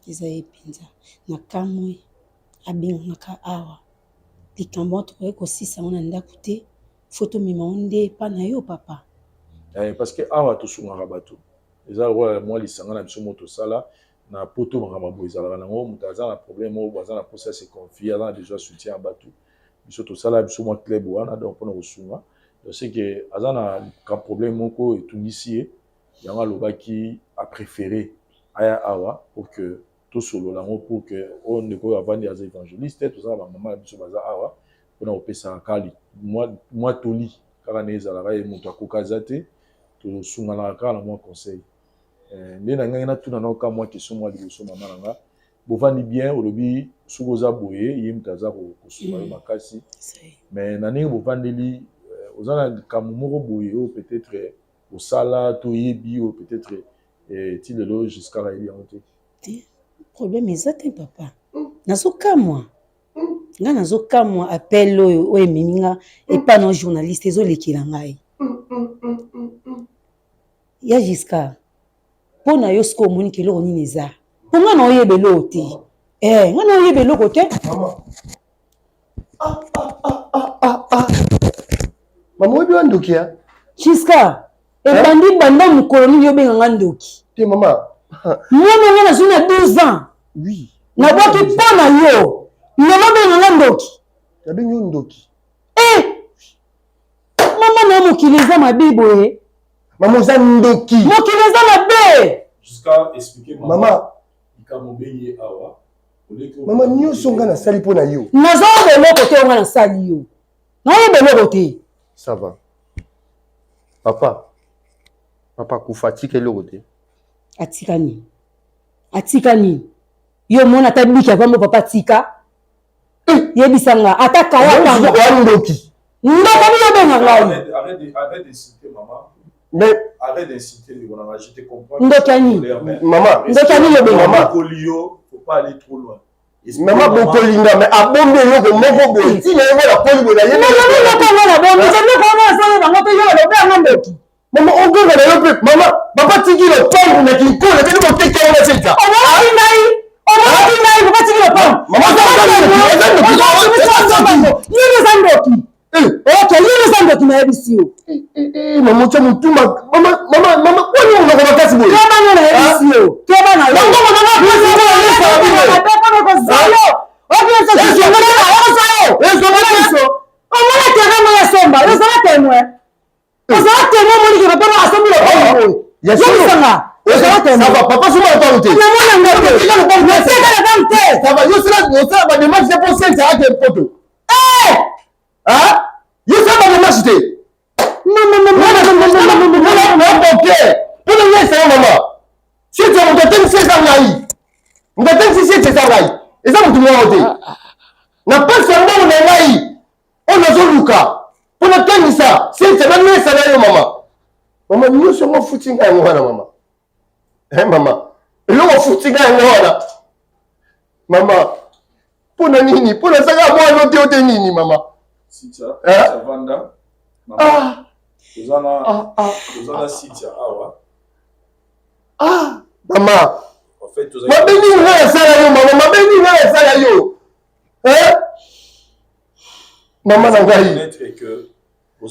eza ye mpenza. Nakamwe abengangaka awa. Likambo wana tokoki kosisa yango na ndako te, fo tomema ngo nde epa na yo, papa. Parce que awa tosungaka bato, eza lokola mwa lisanga na biso mo tosala na poto. Makambo boye ezalaka nango, moto aza na problème oyo, aza na mposa se confier, aza na besoin ya soutien ya bato, biso tosala biso mwa club wana, donc mpona kosunga. Donc c'est que aza na ka problème moko etungisi ye, yango alobaki apréféré aya awa pour que tosolola yango, pour que oyo ndeko oyo avandi aza évangéliste, toza na bamama na biso baza awa mpona kopesaka kaka mwa toli kaka nde ezalaka. Ye moto akoka aza te, tosunganaka kaka na mwa conseil. Nde na ngai natuna nao ka mwa question mwa liboso. Mama na nga, bovandi bien? Olobi soki oza boye, ye moto aza kosunga yo makasi, mais na ndenge bovandeli, oza na likambo moko boye oyo peut-être osala, toyebi, oyo peut-être ti lelo jusqu'à nayebi yango te? Te, problème eza te, papa. Nazokamwa, ngai nazokamwa appel oyo oyo ememi nga epa na journaliste, ezolekela ngai ya Giscard. Mpo na yo sikoyo, omoniki eloko nini eza mpo ngai na oyeba eloko te? Ngai na oyeba eloko te. Ah, ah, ah, ah, ah. Mama, oyebi wa ndoki ya Giscard, ebandi banda mokolo nini obenga nga ndoki? Te, mama. Mwana nga nazwi na 12 ans. Nabwaki mpo na yo, lelo obenga nga ndoki? Nabengi yo ndoki? E mama na yo, mokili eza mabe boye. Mama, oza ndoki. Mokili eza mabe. Jusqu'à expliquer. Mama. Likambo obengi ye awa. Mama, nyonso nga nasali mpo na yo. Nazoyeba eloko te. Nga nasali yo, naoyeba eloko te. Ça va, papa. Papa kufa, atika eloko te. Atika nini? Atika nini? Yo mona ata biki avambo papa atika? Yebisa nga ata kaya. Tanga ndoki. Ndoko bino obenga ngai. Arrête d'insulter maman. Mais arrête d'insulter ndeko na nga, je te comprends. Ndoki ya nini? Mama. Ndoki ya nini obenga? Mama. Kolio, faut pas aller trop loin. Mama, bokolinga me abombi eloko moko boye, ntina yango na poli boye. Nayebi eloko ngo nabombi te. Eloko ngo nasali bango mpe yo olobi yango ndoki. Mama, ogonga na yo mpe mama. Papa tiki lopangu na kinkole, bino boteki yango na seta. Omonaki ngai, omonaki ngai papa tiki lopangu? Yo eza ndoki. Ok, yo eza ndoki, nayebisi yo. Mama, otya motuma. Mama, mama, mama, kwani monoko makasi boye? Keba, nayebisi yo, keba na yo. Omona terrain mo ya somba, ozala témoin, ozala témoin. Omoniki papa asombi lopango boye, yebisanga, ozala témoin. Papa somba lopango te? Namona ngo te, nateka lopango te. Ça va, yo osala badémarche te mpo sensa ake poto? Yo osala badémarche te bancaire mpona ngai esala? Mama, siete moto atengisi eza ngai, moto atengisi siete eza ngai, eza motu moko te. Na mpasi ya mbongo na ngai oyo nazoluka mpo natangisa siete, namesa na yo. Mama, mama, nyonso yango ofuti ngai yango wana. Mama, mama, eloko ofuti ngai yango wana. Mama, mpo na nini? Mpo nazaka mwana te, o te nini, mama? Vanda, toza na Cynthia awa. Ah, mama, mabe nini ngai nasala yo? Mama, mabe nini ngai nasala yo? Mama na ngai,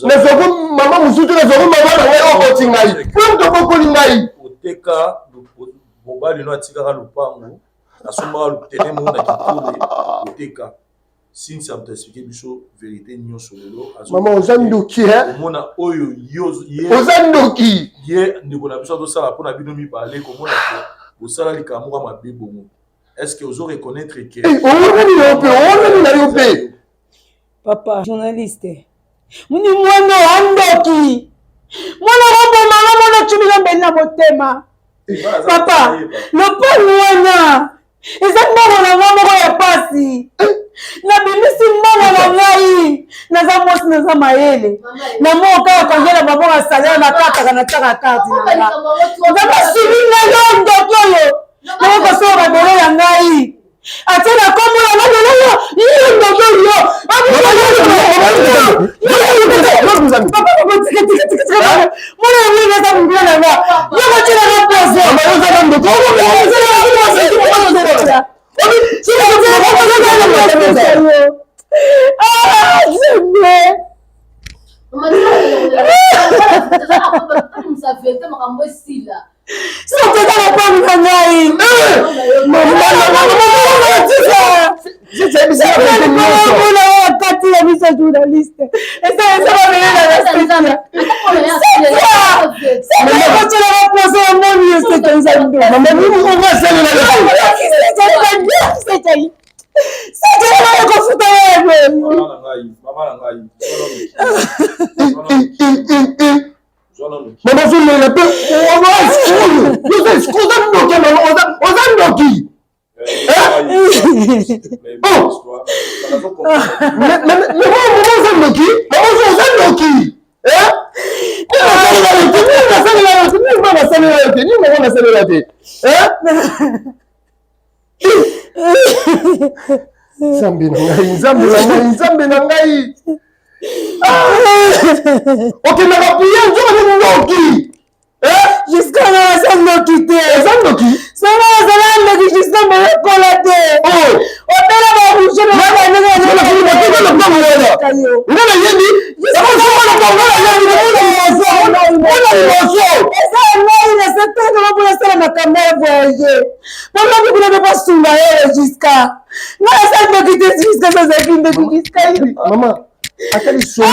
nazwako mama mosusu te, nazwako mama na ngai okoti ngai mpo moto okokoli ngai. Oteka mobali no, atikaka lopango, asombaka terrain moko na Kinkole, oteka. Cynthia moto explique biso vérité nyonso lelo. Mama, oza ndoki. Omona oyo yo oza ndoki. Ye ndeko na biso azosala mpona bino mibale, komona ke bosala likambo moko mabe bongo. Est-ce que ozo reconnaître que eh, owangani na yo mpe owangani na yo mpe papa journaliste muni mwana andoki mwana kobomanga mwana cubila mbeli na motema eh, papa lopango wana eza mbongo na ngai moko ya pasi nabimisi mbongo na ngai naza mwasi naza mayele na moko kaka konge na maboko ya salaire nakataka natiaka karte na nga nzambe asuli ngai yo ndoki oyo nako kosala mabele na ngai atie na kombo na ngai lelo yo yo ndoki oyo mwana yango eza mobila na nga yo kotielaka poison Soki eza lopango na ngai kati ya biso journaliste eza eza babele na kotyelaka poso ya moni esekelisa ndosekelaka kofuta Mama ozolela mpe oza ndoki mama oza ndoki mama oza ndoki mama oza ndoki nasalela yo te nini nasalela yo te nini mama nasalela te nzambe na ngai nzambe na ngai nzambe na ngai ah! okendaka priere nzoka nde ndoki eh? jusqu'à nga naza ndoki te eza ndoki songa nazala ndoki jusqu'à meyekola te oh. obela barouge nga nayebi eza ngai nasetaka mpo nasala makambo ya voyage Pona kuna pe basunga ye jusqu'à nga naza ndoki te jusqu'à nazalaki ndoki jusqu'à mama ata lisolo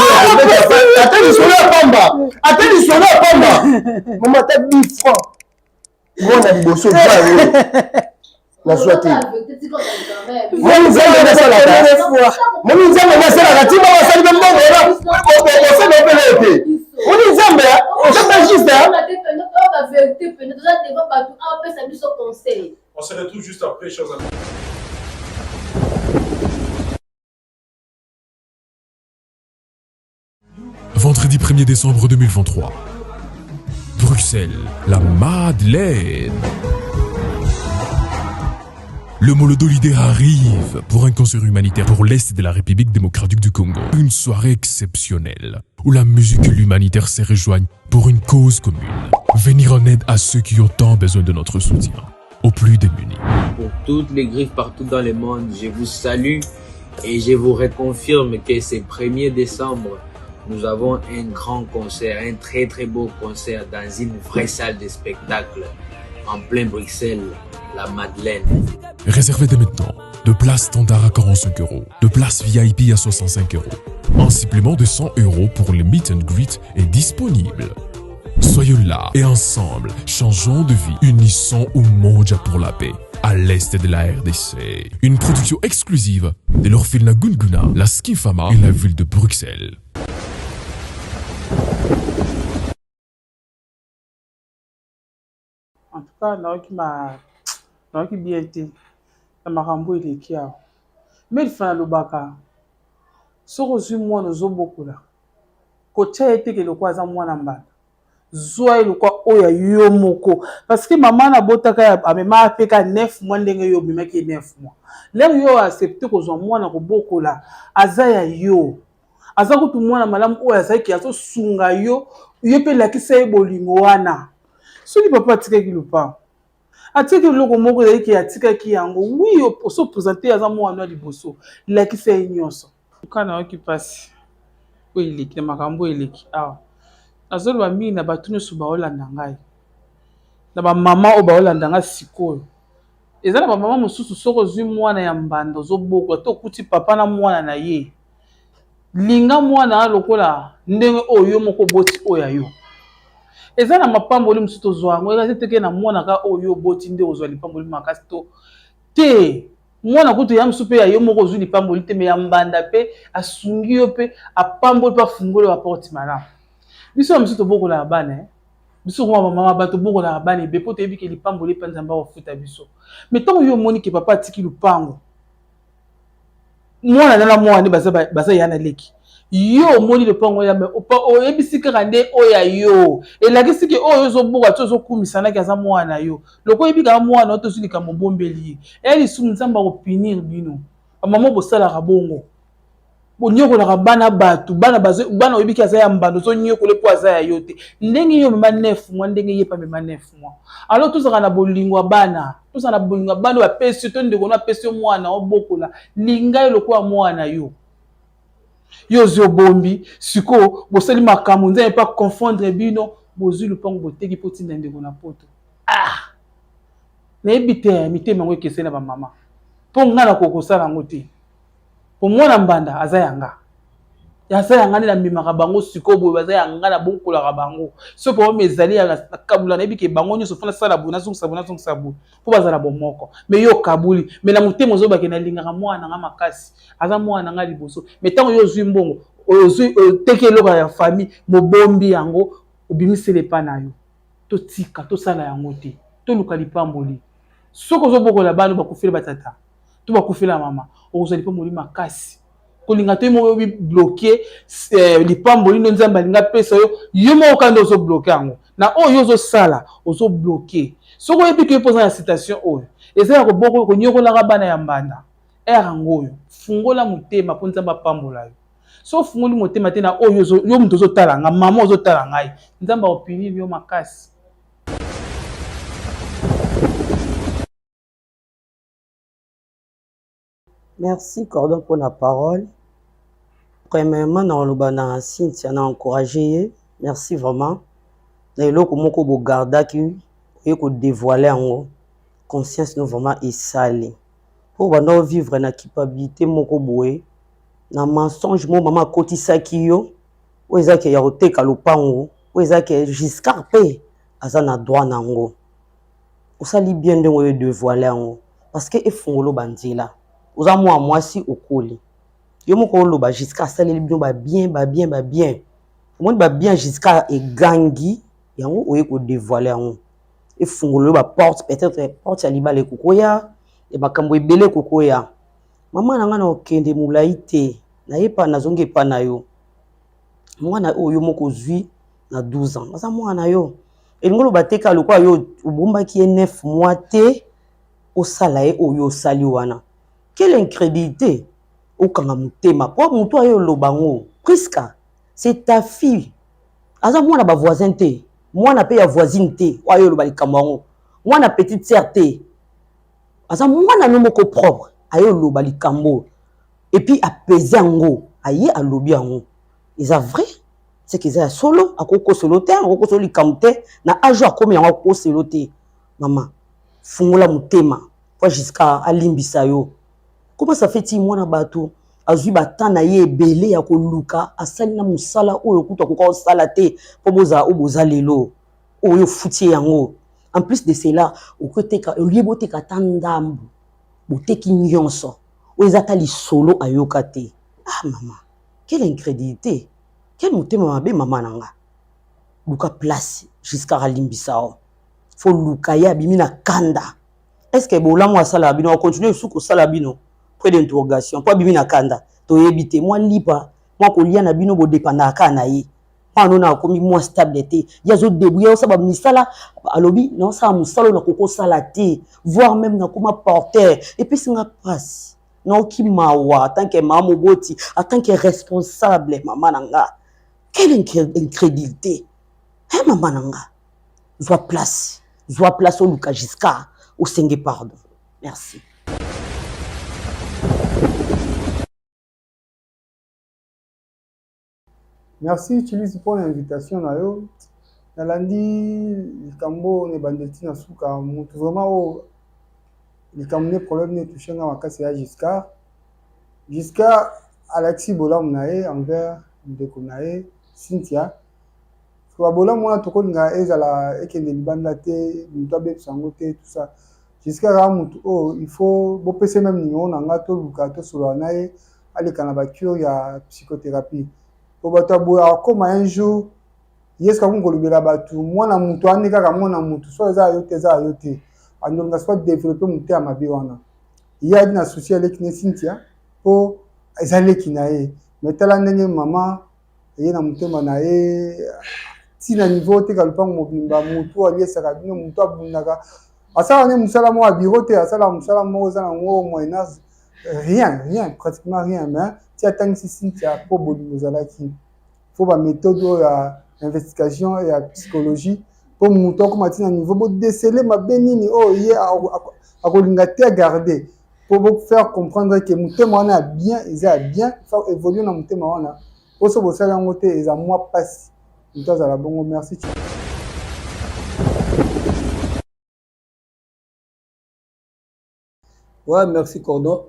ata lisolo ya pamba ata lisolo ya pamba mama ata 10 francs mwana liboso zwa yo nazwa te moni nzambe nasalaka moni nzambe nasalaka ti bango asali mpe mbongo wana osali opele yo te moni nzambe nzambe juste On se retrouve juste après, chers amis. Vendredi 1er décembre 2023. Bruxelles, la Madeleine. Le Molodo Leader arrive pour un concert humanitaire pour l'Est de la République démocratique du Congo. Une soirée exceptionnelle où la musique et l'humanitaire se rejoignent pour une cause commune. Venir en aide à ceux qui ont tant besoin de notre soutien, aux plus démunis. Pour toutes les griffes partout dans le monde, je vous salue et je vous reconfirme que ce 1er décembre, nous avons un grand concert, un très très beau concert dans une vraie salle de spectacle en plein Bruxelles, la Madeleine. Réservez dès maintenant de places standard à 45 euros, de places VIP à 65 euros. Un supplément de 100 euros pour le meet and greet est disponible. Soyons là et ensemble, changeons de vie, unissons Umoja pour la paix à l'est de la RDC. Une production exclusive de l'orphelinat Gunguna, la Skifama et la ville de Bruxelles. En tout cas nayoki ma nayoki bien te na makambo eleki awa. Melfa nalobaka soki ozwi mwana ozobokola kotia ye te ke lokola aza mwana mbanda zwa ye lokola oyo ya yo moko parce que mama na abotaka amemaka mpe ka 9 mois ndenge yo obimaki ye 9 mois lere yo accepte kozwa mwana kobokola aza ya yo aza kutu mwana malamu oyo azalaki azosunga yo yo mpe lakisa ye bolingo wana soki papa atikaki lopango atikaki eloko moko ezalaki atikaki yango wi oso presente aza mwana ya liboso lakisa ye nyonso ka nayoki mpasi oyo eleki na makambo oyo eleki awa nazoloba mingi na bato nyonso baolanda ngai na bamama oyo baolanda ngai sikoyo eza na bamama mosusu soki ozwi mwana ya mbanda ozobokola to okuti papa na mwana na ye Linga mwana wana lokola ndenge oyo yo moko oboti oyo ya yo. Eza na mapamboli mosusu tozwa yango eza te ke na mwana kaka oyo yo oboti nde ozwa lipamboli makasi to. Te mwana kutu ya mosusu mpe ya yo moko ozwi lipamboli te me ya mbanda mpe asungi yo mpe apamboli mpe afungoli yo baporte malamu. Biso ya mosusu tobokolaka bana eh. Biso koma bamama bato tobokolaka bana ebe mpo toyebi ke lipamboli epa Nzambe akofuta biso. Me ntango yo omoni ke papa atiki lupango, mwana na na mwana nde baza, baza ya na leki, yo omoni lopango ya me oyebisi kaka nde oyo ya yo, elakisi ke oyo ozoboka ti ozokumisa naki aza mwana na yo. Lokola oyebi kaka mwana oyo tozwi likambo obombeli ye, eya lisumu, Nzambe akopinir bino. Bamama bosalaka bongo, bonyokolaka bana bato, bana bazo, bana oyebi ke aza ya mbanda, ozonyokola mpo aza ya yo te. Ndenge yo omema 9 mois, ndenge ye mpe amema 9 mois. Alors tozalaka na bolingo ya bana, tozala na bolingo ya bana oyo bapesi yo, to ndeko no apesi yo mwana obokola, linga ye lokola mwana na yo. Yo ozwi obombi, sikoyo bosali makambo, Nzambe mpe aconfondre bino, bozwi lupango boteki mpo otinda ndeko na poto. Ah! Nayebi te, mitema yango ekeseni na bamama, mpo ngai nakoki kosala yango te. Po mwana mbanda aza ya nga, aza ya nga nde namemaka bango sikoyo boye, baza ya nga nabokolaka bango. Soki problème ezali ya nakabula, nayebi ke bango nyonso fo nasala boye, nazongisa boye, nazongisa boye mpo bazala bomoko. Mais yo okabuli, mais na motema ozobake nalingaka mwana na nga makasi, aza mwana na nga liboso. Mais ntango yo ozwi mbongo, ozwi oteki eloko ya famille, mobombi yango, obimiseli epa na yo. Totika, tosala yango te, toluka lipamboli. Soki ozobokola bana bakufeli batata to bakufela mama, okozwa lipamboli makasi. Kolinga te moko obi bloquer eh, lipamboli nde Nzambe alinga apesa yo, yo moko kaka nde ozo bloquer yango. Na oyo yo ozosala, ozo bloquer. Soki oyebi ke yo mpo oza na citation oyo eza ya koboko konyokolaka bana ya mbanda, heure yango oyo fungola motema mpo Nzambe apambola yo. Soki ofungoli motema te na oyo yo moto ozotala nga, mama ozotala ngai, Nzambe akopunir yo makasi. Merci Cordon pour la parole. Premièrement, na na Cynthia na encourager ye. Merci vraiment. Na eloko moko bo gardaki oye ko dévoiler yango. Conscience no vraiment esali. Po banda vivre na culpabilité moko boye na mensonge mo mama akotisaki yo oyo eza ke ya koteka lopango oyo eza ke Giscard pe aza na droit na yango. Osali bien ndenge oyo devoile yango parce que efungolo ba nzela. Oza mwa mwasi okoli. Yo moko oloba Giscard asaleli bino ba bien ba bien ba bien. Omoni ba bien Giscard egangi yango oye ko devoile yango. Efungolo yo ba porte peut-être porte ya libala ekokoya ya makambo ebele ekokoya. Mama na nga na okende molayi te naye pa nazongi epa na yo. Mwana oyo yo moko ozwi na 12 ans aza mwana na yo. Elingi oloba te kaka lokola yo obombaki ye 9 mois te osala ye oyo osali wana. Quelle incrédulité! Okanga motema po moto aye oloba ngo Prisca c'est ta fille aza mwana ba voisin te mwana pe ya voisine te oyo aye oloba likambo yango mwana petite sœur te aza mwana no moko propre aye oloba likambo et puis apese yango aye alobi yango eza vrai c'est que eza ya solo akokoselo te akokoselo likambo te na age oyo akomi yango akokoselo te mama fungola motema po jusqu'à alimbisa yo comment ça fait ti mwana bato azwi ba temps na ye ebele ya koluka asali na mosala oyo kutu akoka kosala te mpo bozala oyo boza lelo oyo ofuti ye yango en plus de cela okoteka olie boteka ata ndambu boteki nyonso oyo eza ata lisolo ayoka te ah mama quelle incrédulité quel motema mabe mama na nga luka place jusqu'à alimbisa yo fo luka ye abimi na kanda est ce que bolamu asalaka bino akontinue lisusu kosala bino point d'interrogation mpo abimi na kanda toyebi te mwa lipa mwa kolia na bino bodepandaka kaka na ye mwana oyo akomi mwa stable te ye azodebrouille osala bamisala alobi naosala mosala oyo nakoki kosala te voire même nakoma porteur epesi nga mpasi naoki mawa en tant que mama moboti en tant que responsable mama na nga quelle incrédulité he mama na nga zwa place zwa place oluka Giscard osenge pardon merci. Merci Chilisi mpo na invitation na yo. Nalandi likambo oyo na ebandeli ti na suka. Mutu vraiment oyo likambo ne problème ne touche nga makasi ya Giscard. Giscard alakisi bolamu na ye envers ndeko na ye Cynthia. Ba bolamu wana tokolinga ezala ekende libanda te, mutu abebisa yango te tout ça. Giscard aza mutu oyo il faut bopesa ye meme numero na nga toluka tosolola na ye aleka na ba cure ya psychothérapie po bato ya boye akokoma un jour ye soki akomi kolobela bato mwana mutu wana kaka mwana mutu soki eza ya yo te eza ya yo te andolinga soki adeveloppe motema mabe wana ye adi na souci ya leki ne Cynthia po eza leki na ye mais tala ndenge mama eye na motema na ye ti na niveau oteka lopango mobimba mutu aliesaka bino mutu abundaka asalaka nde mosala moko ya biro te asalaka mosala moko eza nango moyen rien rien pratiquement rien mais ti atangisi Cynthia mpo bolingo ezalaki fo ba méthode oyo ya investigation ya psychologie mpo moto akoma ti na niveau bodesele mabe nini oyo ye akolinga te agarde mpo bo faire comprendre que motema wana ya bien eza ya bien faut évoluer na motema wana mpo so bosali yango te eza mwa mpasi moto azala bongo. Merci. Ouais, merci Cordon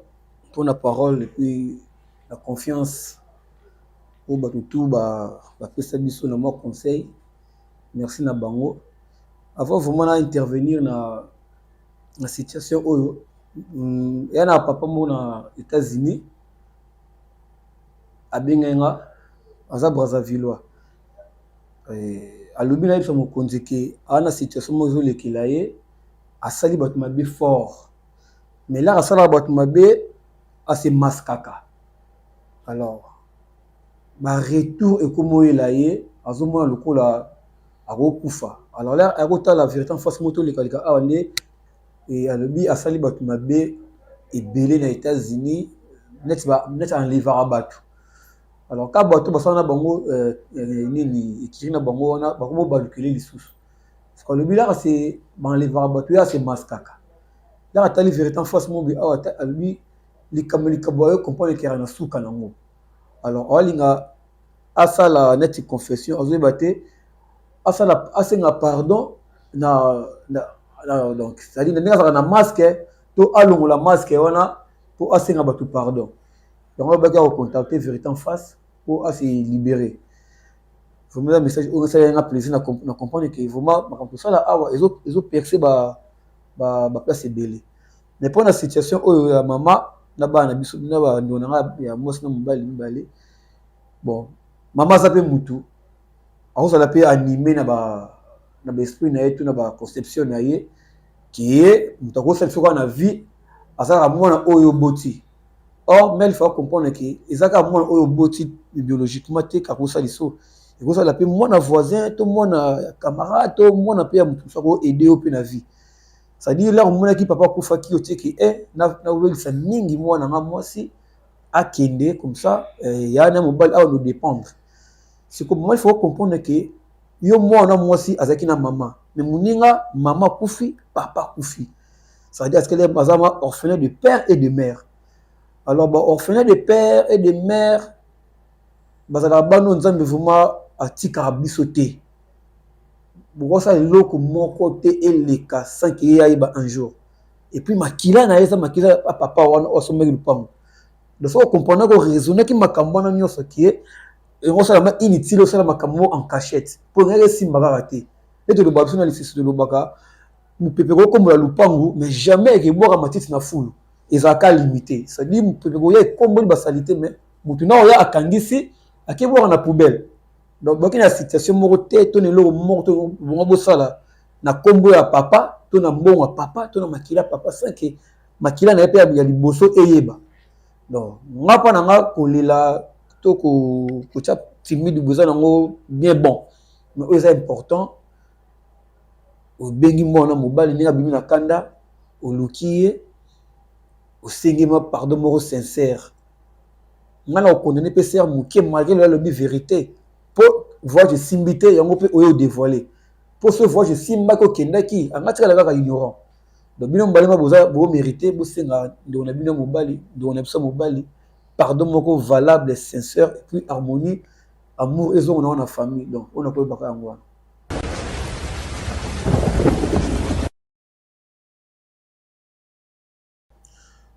pour la parole et puis la confiance oyo bato tu bapesa biso na mwa conseil. Merci na bango. Avant vraiment na intervenir na, na situation oyo, ya na papa moko na États-Unis abengai nga, aza Brazzavillois. Alobi nayebisa mokonzi ke aza na situation moko ezolekela ye, asali bato mabe fort, mais laka asalaka bato mabe ase maskaka. Alors ba retour ekomoyela ye, azomona lokola akokufa. Alors là akotala vérité en face moto olekaleka awa nde alobi asali bato mabe ebele na États-Unis neti neti enlevaka bato. Alors ka bato basala na bango nini ekiri na bango wana bakomo balukele lisusu. Parce que alobi laka se baenlevaka bato ye ase maskaka. Laka atali vérité en face mobi awa alobi likambo likambo ayo comprendre ekera na suka nango. Alors awalinga asala neti confession azoyeba te asala asenga pardon na, na, na donc c'est-à-dire ndenge azalaka na masque to alongola masque wana po asenga bato pardon. Donc alobaki akocontacter vérité en face po ase libérer. Vraiment eza message oyo esala nga plaisir na, na comprendre que vraiment makambo tosala awa ezo ezo percer ba ba, ba place ebele. Mais mpo na situation oyo ya mama na bana na biso na bandeko na nga ya mwasi na mobali mibale, bon mama aza mpe mutu akozala mpe anime na ba na ba esprit na ye to na ba conception na ye ke moto akosala biso kaka na vie azalaka mwana oyo oboti. Or mais il faut comprendre que eza kaka mwana oyo oboti biologiquement te kakosala liso, ekozala mpe mwana voisin to mwana camarade to mwana mpe ya moto mosusu ako aider yo mpe na vie. C'est-à-dire là omonaki papa akufaki otieki e nawelisa mingi mwana nga mwasi akende comme ça ya na mobali awa nous dépendre. C'est comme moi il faut comprendre que yo mwana mwasi azalaki na mama mais moninga mama akufi papa akufi. C'est-à-dire est-ce que aza orphelin de père et de mère. Alors ba orphelin de père et de mère bazalaka bano Nzambe vraiment atikaka biso te. Bokosala eloko moko te eleka sans que ye ayeba un jour. Et puis makila na ye eza makila ya papa wana oyo asombaki lupango. Donc soki okomprendre ko raisonnaki makambo wana nyonso ke yango osalama inutile osala makambo moko en cachette mpo engaki esimba kaka te. Nde tolobaka biso na lisisi tolobaka mopepe ekokombola lupangu mais jamais ekebwaka matiti na fulu, ezalaka limité. C'est-à-dire mopepe koya ekomboli basalite mais motu na oya akangisi akebwaka na poubelle. Donc boki na situation moko te to na eloko moko to bongo bosala na kombo ya papa to na mbongo ya papa to na makila papa sans que makila na ye mpe ya liboso eyeba. Donc nga mpa na nga kolela to kotia timide boza nango bien bon, mais oyo eza important obengi mwana mobali ndenge abimi na kanda oluki ye osengi ma pardon moko sincère. Nga na okondane mpe sœur moke malgré lelo alobi vérité mpo voyage esimbi te yango mpe oyo odévoile mpo so voyage esimbaki okendaki anga tikala kaka ignorant. Donc bino mobali ma boza bo mérité bosenga ndeko na bino mobali ndeko na biso mobali pardon moko valable sincère et puis harmonie amour ezongo na wana famille. Donc oyo nakoyebaka yango wana.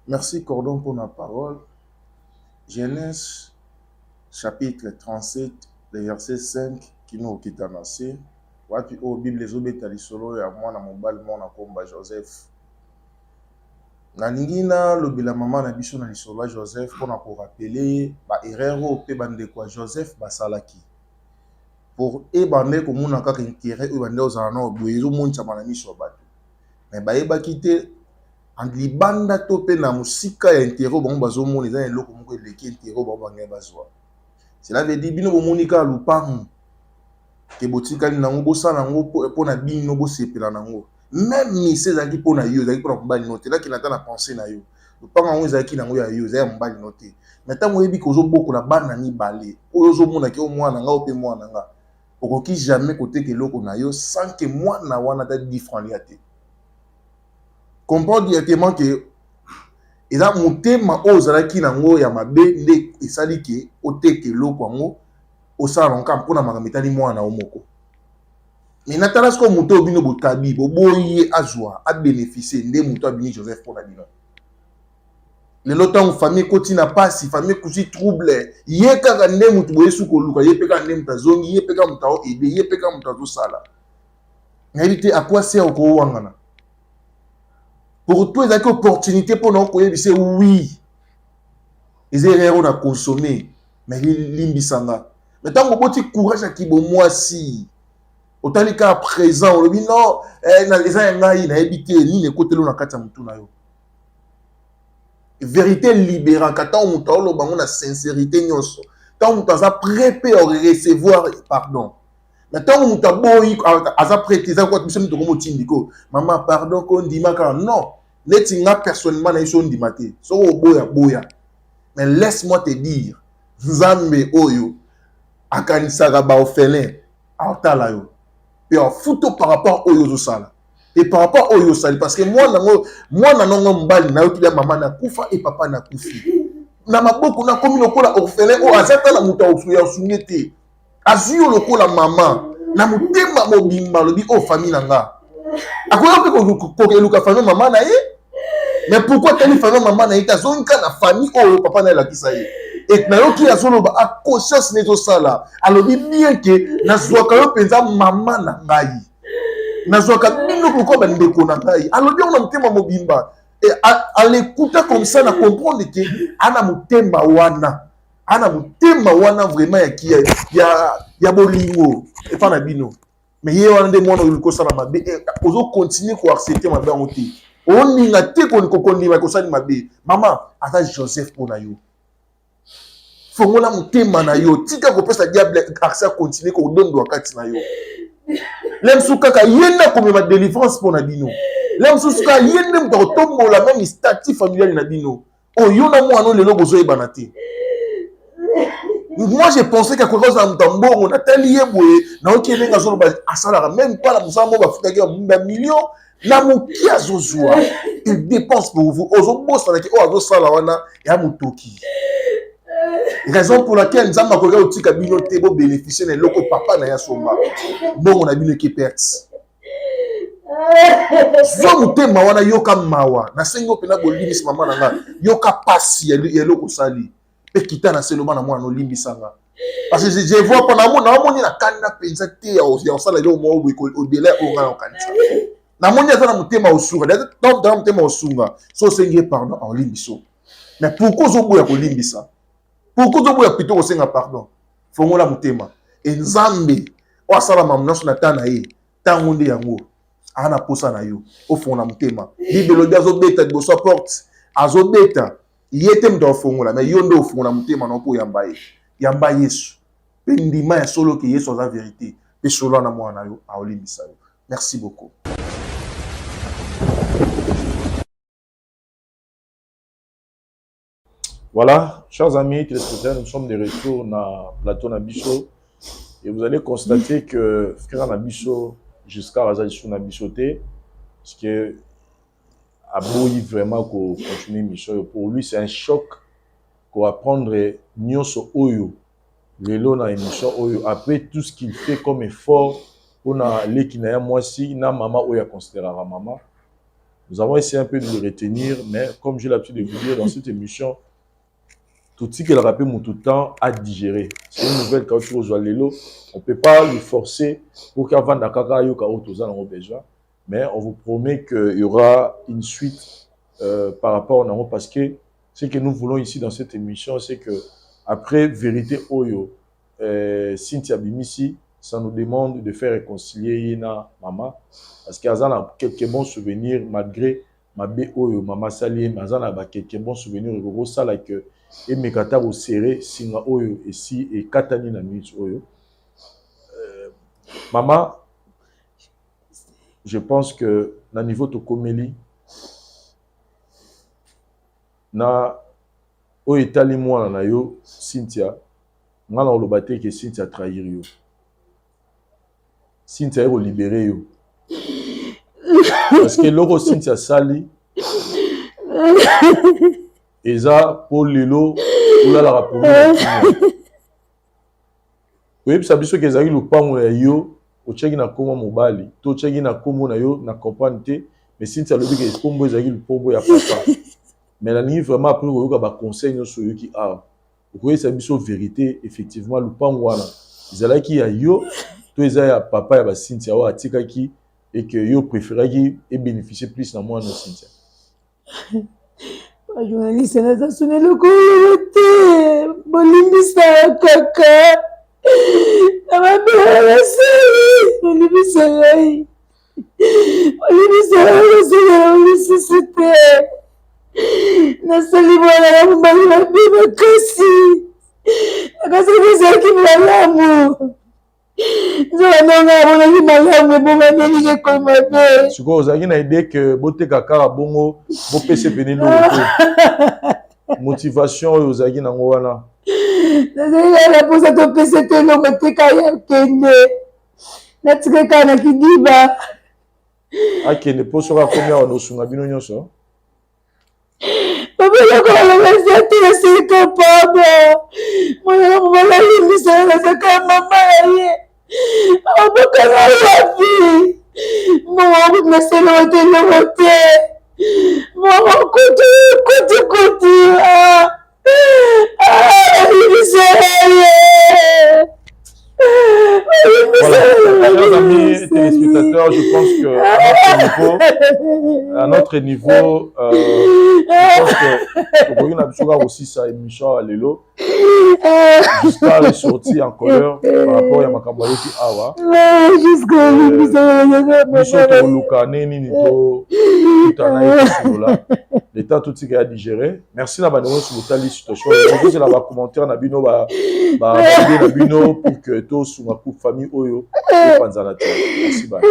Merci Cordon pour la parole. Genèse chapitre 37, le verset 5 kino okita na se wapi oyo Bible ezobeta lisolo ya mwana mobali mwana komba Joseph. Nalingi nalobela mama na biso na lisolo ya Joseph mpo na ko rappeler ye ba erreurs oyo mpe bandeko ya Joseph basalaki. Pour eux bandaki komona kaka interet oyo bandaki kozala nao boye ezomonisama na miso ya bato. Mais bayebaki te libanda to mpe na mosika ya interet oyo bango bazomona eza na eloko moko eleki interet oyo bango balingaki bazwa. Cela veut dire bino bomoni kaka lupangu ke botikali nango bosala yango mpo na bino bosepela nango. Meme mise ezalaki mpo na yo, ezalaki mpo na mobali no te. Nakende ata na pensee na yo. Lopango yango ezalaki nango ya yo, ezali ya mobali no te. Mais ntango oyebi ke ozobokola bana mibale, oyo ozomona ke oyo mwana na nga, oyo mpe mwana na nga, okoki jamais koteka eloko na yo sans que mwana wana ata 10 francs alia te. Comprendre directement que eza motema oyo ozalaki nango ya mabe nde esali ke oteka eloko yango osala nango kaka mpo na makambo etali mwana na yo moko. Mais natala sikoyo moto oyo bino bokabi boboyi ye azwa abeneficie nde moto abimi Joseph mpo na bino. Lelo ntango famille ekoti na pasi, famille ekusi trouble, ye kaka nde moto boye su koluka, ye mpe kaka nde moto azongi, ye mpe kaka moto ao aide, ye mpe kaka moto azosala. Nayebi te à quoi sert okowangana. Pour toi ezalaki opportunité mpo na okoyebisa oui eza erreur oyo na consommer mais limbisa nga. Mais ntango oboti courage ya kibomwasi otali kaka présent olobi non eh, eza ya ngai nayebi te nini ekoteli na kati ya motu na yo. Vérité liberaka ntango moto aoloba yango na sincérité nyonso, ntango moto aza prêt mpe ya recevoir pardon. Na ntango moto aboyi aza prêt te, eza kwa biso moto komotindi ko mama pardon ko ndima kaka non. Neti nga personnellement na biso ndima te, soki oboya boya, mais laisse-moi te dire, Nzambe oyo akanisaka ba orphelin aotala yo pe afuto par rapport oyo ozosala et par rapport oyo osali, parce que mwana ngo mwana nongo mobali nayoki ya mama nakufa et papa nakufi na maboko nakomi lokola orphelin oyo aza ata na moto ya osunge te, azwi yo lokola mama na motema mobimba, alobi oyo famille na nga akoki mpe kokeluka famille mama na ye, mais pourquoi atali famille mama na ye te, azongi kaka na famille oyo papa na ye alakisa ye. Et nayoki azoloba a conscience na ezosala, alobi bien ke nazwaka yo mpenza mama na ngai, nazwaka bino lokola bandeko na ngai, alobi yango na motema mobimba. Et à l'écouter comme ça, na comprendre ke ana motema wana, ana motema wana vraiment ya ki ya ya bolingo epa na bino. Mais ye wana nde mwana oyo kosala mabe, ozo continuer ko accepter mabe yango te, oninga te kokondima kosali mabe. Mama aza Joseph mpo na yo, fongola motema na yo, tika kopesa diable accès a continuer kodondwa kati na yo. Le mosusu kaka ye nde akomema délivrance mpo na bino, le mosusu kaka ye nde moto akotombola meme statut familial na bino oyo na mwana lelo bozoyebana te. Moi je pensais qu'akoki kozala moto ya mbongo, natali ye boye nayoki ndenge azoloba asalaka même pas na mosala moko bafutaki ba million na moki azozwa, il dépense pour vous, ozobosanaki oyo azosala wana ya motoki. Raison pour laquelle Nzambe akoki kotika bino te bobénéficie na eloko papa na ye asomba, mbongo na bino eke perte. Zwa motema wana, yoka mawa, nasengi yo mpena bolimbisi mama na nga, yoka pasi ya eloko osali mpe kita na se loba na mwana olimbisa nga, parce que je vois pas namoni na kanda mpenza te ya kosala eloko moko boye au-delà oyo nga na kokanisa. Namoni aza na motema osunga, na motema osunga, so osengi ye pardon aolimbisa. Mais pourquoi ozoboya kolimbisa? Pourquoi ozoboya plutôt kosenga pardon? Fongola motema. E Nzambe oyo asala makambo nyonso na ta na ye, ntango nde yango aza na posa na yo, ofongola motema. Bible elobi azobeta liboso ya porte, azobeta ye te moto akofongola, mais yo nde ofongola motema na yo mpo oyamba ye. Yamba Yesu mpe ndima ya solo ke Yesu aza verité, mpe solo wana mwana na yo aolimbisa yo. Merci beaucoup. Voilà, chers amis téléspectateurs, nous sommes de retour dans plateau Nabiso et vous allez constater que frère Nabiso jusqu'à Razali sous Nabiso te, parce que aboyi vraiment ko continuer mission. Pour lui c'est un choc ko apprendre nyonso oyo lelo na émission oyo, après tout ce qu'il fait comme effort pour na leki na ya mwasi na mama oyo aconsidérera mama. Nous avons essayé un peu de le retenir, mais comme j'ai l'habitude de vous dire dans cette émission, tout ce qu'il a rappelé tout temps à digérer. C'est une nouvelle quand tu rejoins lelo, on peut pas le forcer pour qu'avant d'akaka yoka otoza dans besoin, mais on vous promet qu'il y aura une suite. euh, par rapport nango parce que ce que nous voulons ici dans cette émission c'est que après vérité oyo euh, Cynthia abimisi ça nous demande de faire réconcilier ye na mama parce que aza na quelques bons souvenirs malgré mabe oyo mama asali ye mais aza na ba quelques bons souvenirs ekoki kosala que emeka ata koserrer singa oyo esi ekatani na minute oyo euh, mama je pense que na niveau tokomeli na oyo etali mwana na yo Cynthia nga na koloba te ke Cynthia trahir yo Cynthia aye kolibérer yo parce que eloko Cynthia asali eza mpo lelo olalaka pongi na kimia koyebisa biso ke ezalaki lopango ya yo otiaki na nkombo mobali to otiaki na nkombo na yo na comprendre te mais Cynthia alobi ke nkombo ezalaki nkombo ya papa mais nalingi vraiment après koyoka baconseil nyonso oyoki awa okoyebisa biso vérité effectivement lopango wana ezalaki ya yo to eza ya papa ya baCynthia oyo atikaki et que yo préféraki ebénéficie plus na mwana Cynthia. Bajournaliste, naza suna eloko oyo te, bolimbisaka kaka na mabela nasali, bolimbisa ngai, bolimbisa ngai, kosalela lisusu te. Nasali mwana na mobali mabe makasi, nakasaki ezalaki malamu, nzoka ndenge amonaki malamu ebonganeli ekoi mabe. Sikoyo ozalaki na idée ke boteka kaka bongo bopesa pene eloko te, motivation oyo ozalaki nango wana? Nazali kaka na mposa topesa te eloko te, kaka ya kende, natika kaka na kidiba. Akende mpo soki akomi awa nosunga bino nyonso. Babeloko balobasa te, naseka pardon, mwana na mobali alimbisa, nazaka mama na ye, abokanga wapi? Mbongo naseloko te, eloko te, mbongo kutu kutu kutu, alimbisa ye. Voilà. Chers amis téléspectateurs, je pense que à notre niveau, je pense que tokoki na biso kaka kosisa émission ya lelo. Jusqu'à ressorti en colère par rapport ya makambo ayoki awa. Biso tokoluka ndenge nini tokutana ye, tosolola leta, totika ya digérer. Merci na bandeko nyonso botali situation, okozela bacommentaire na bino, baidée na bino pour que tosunga couple famille oyo epanzana te. Merci, bye.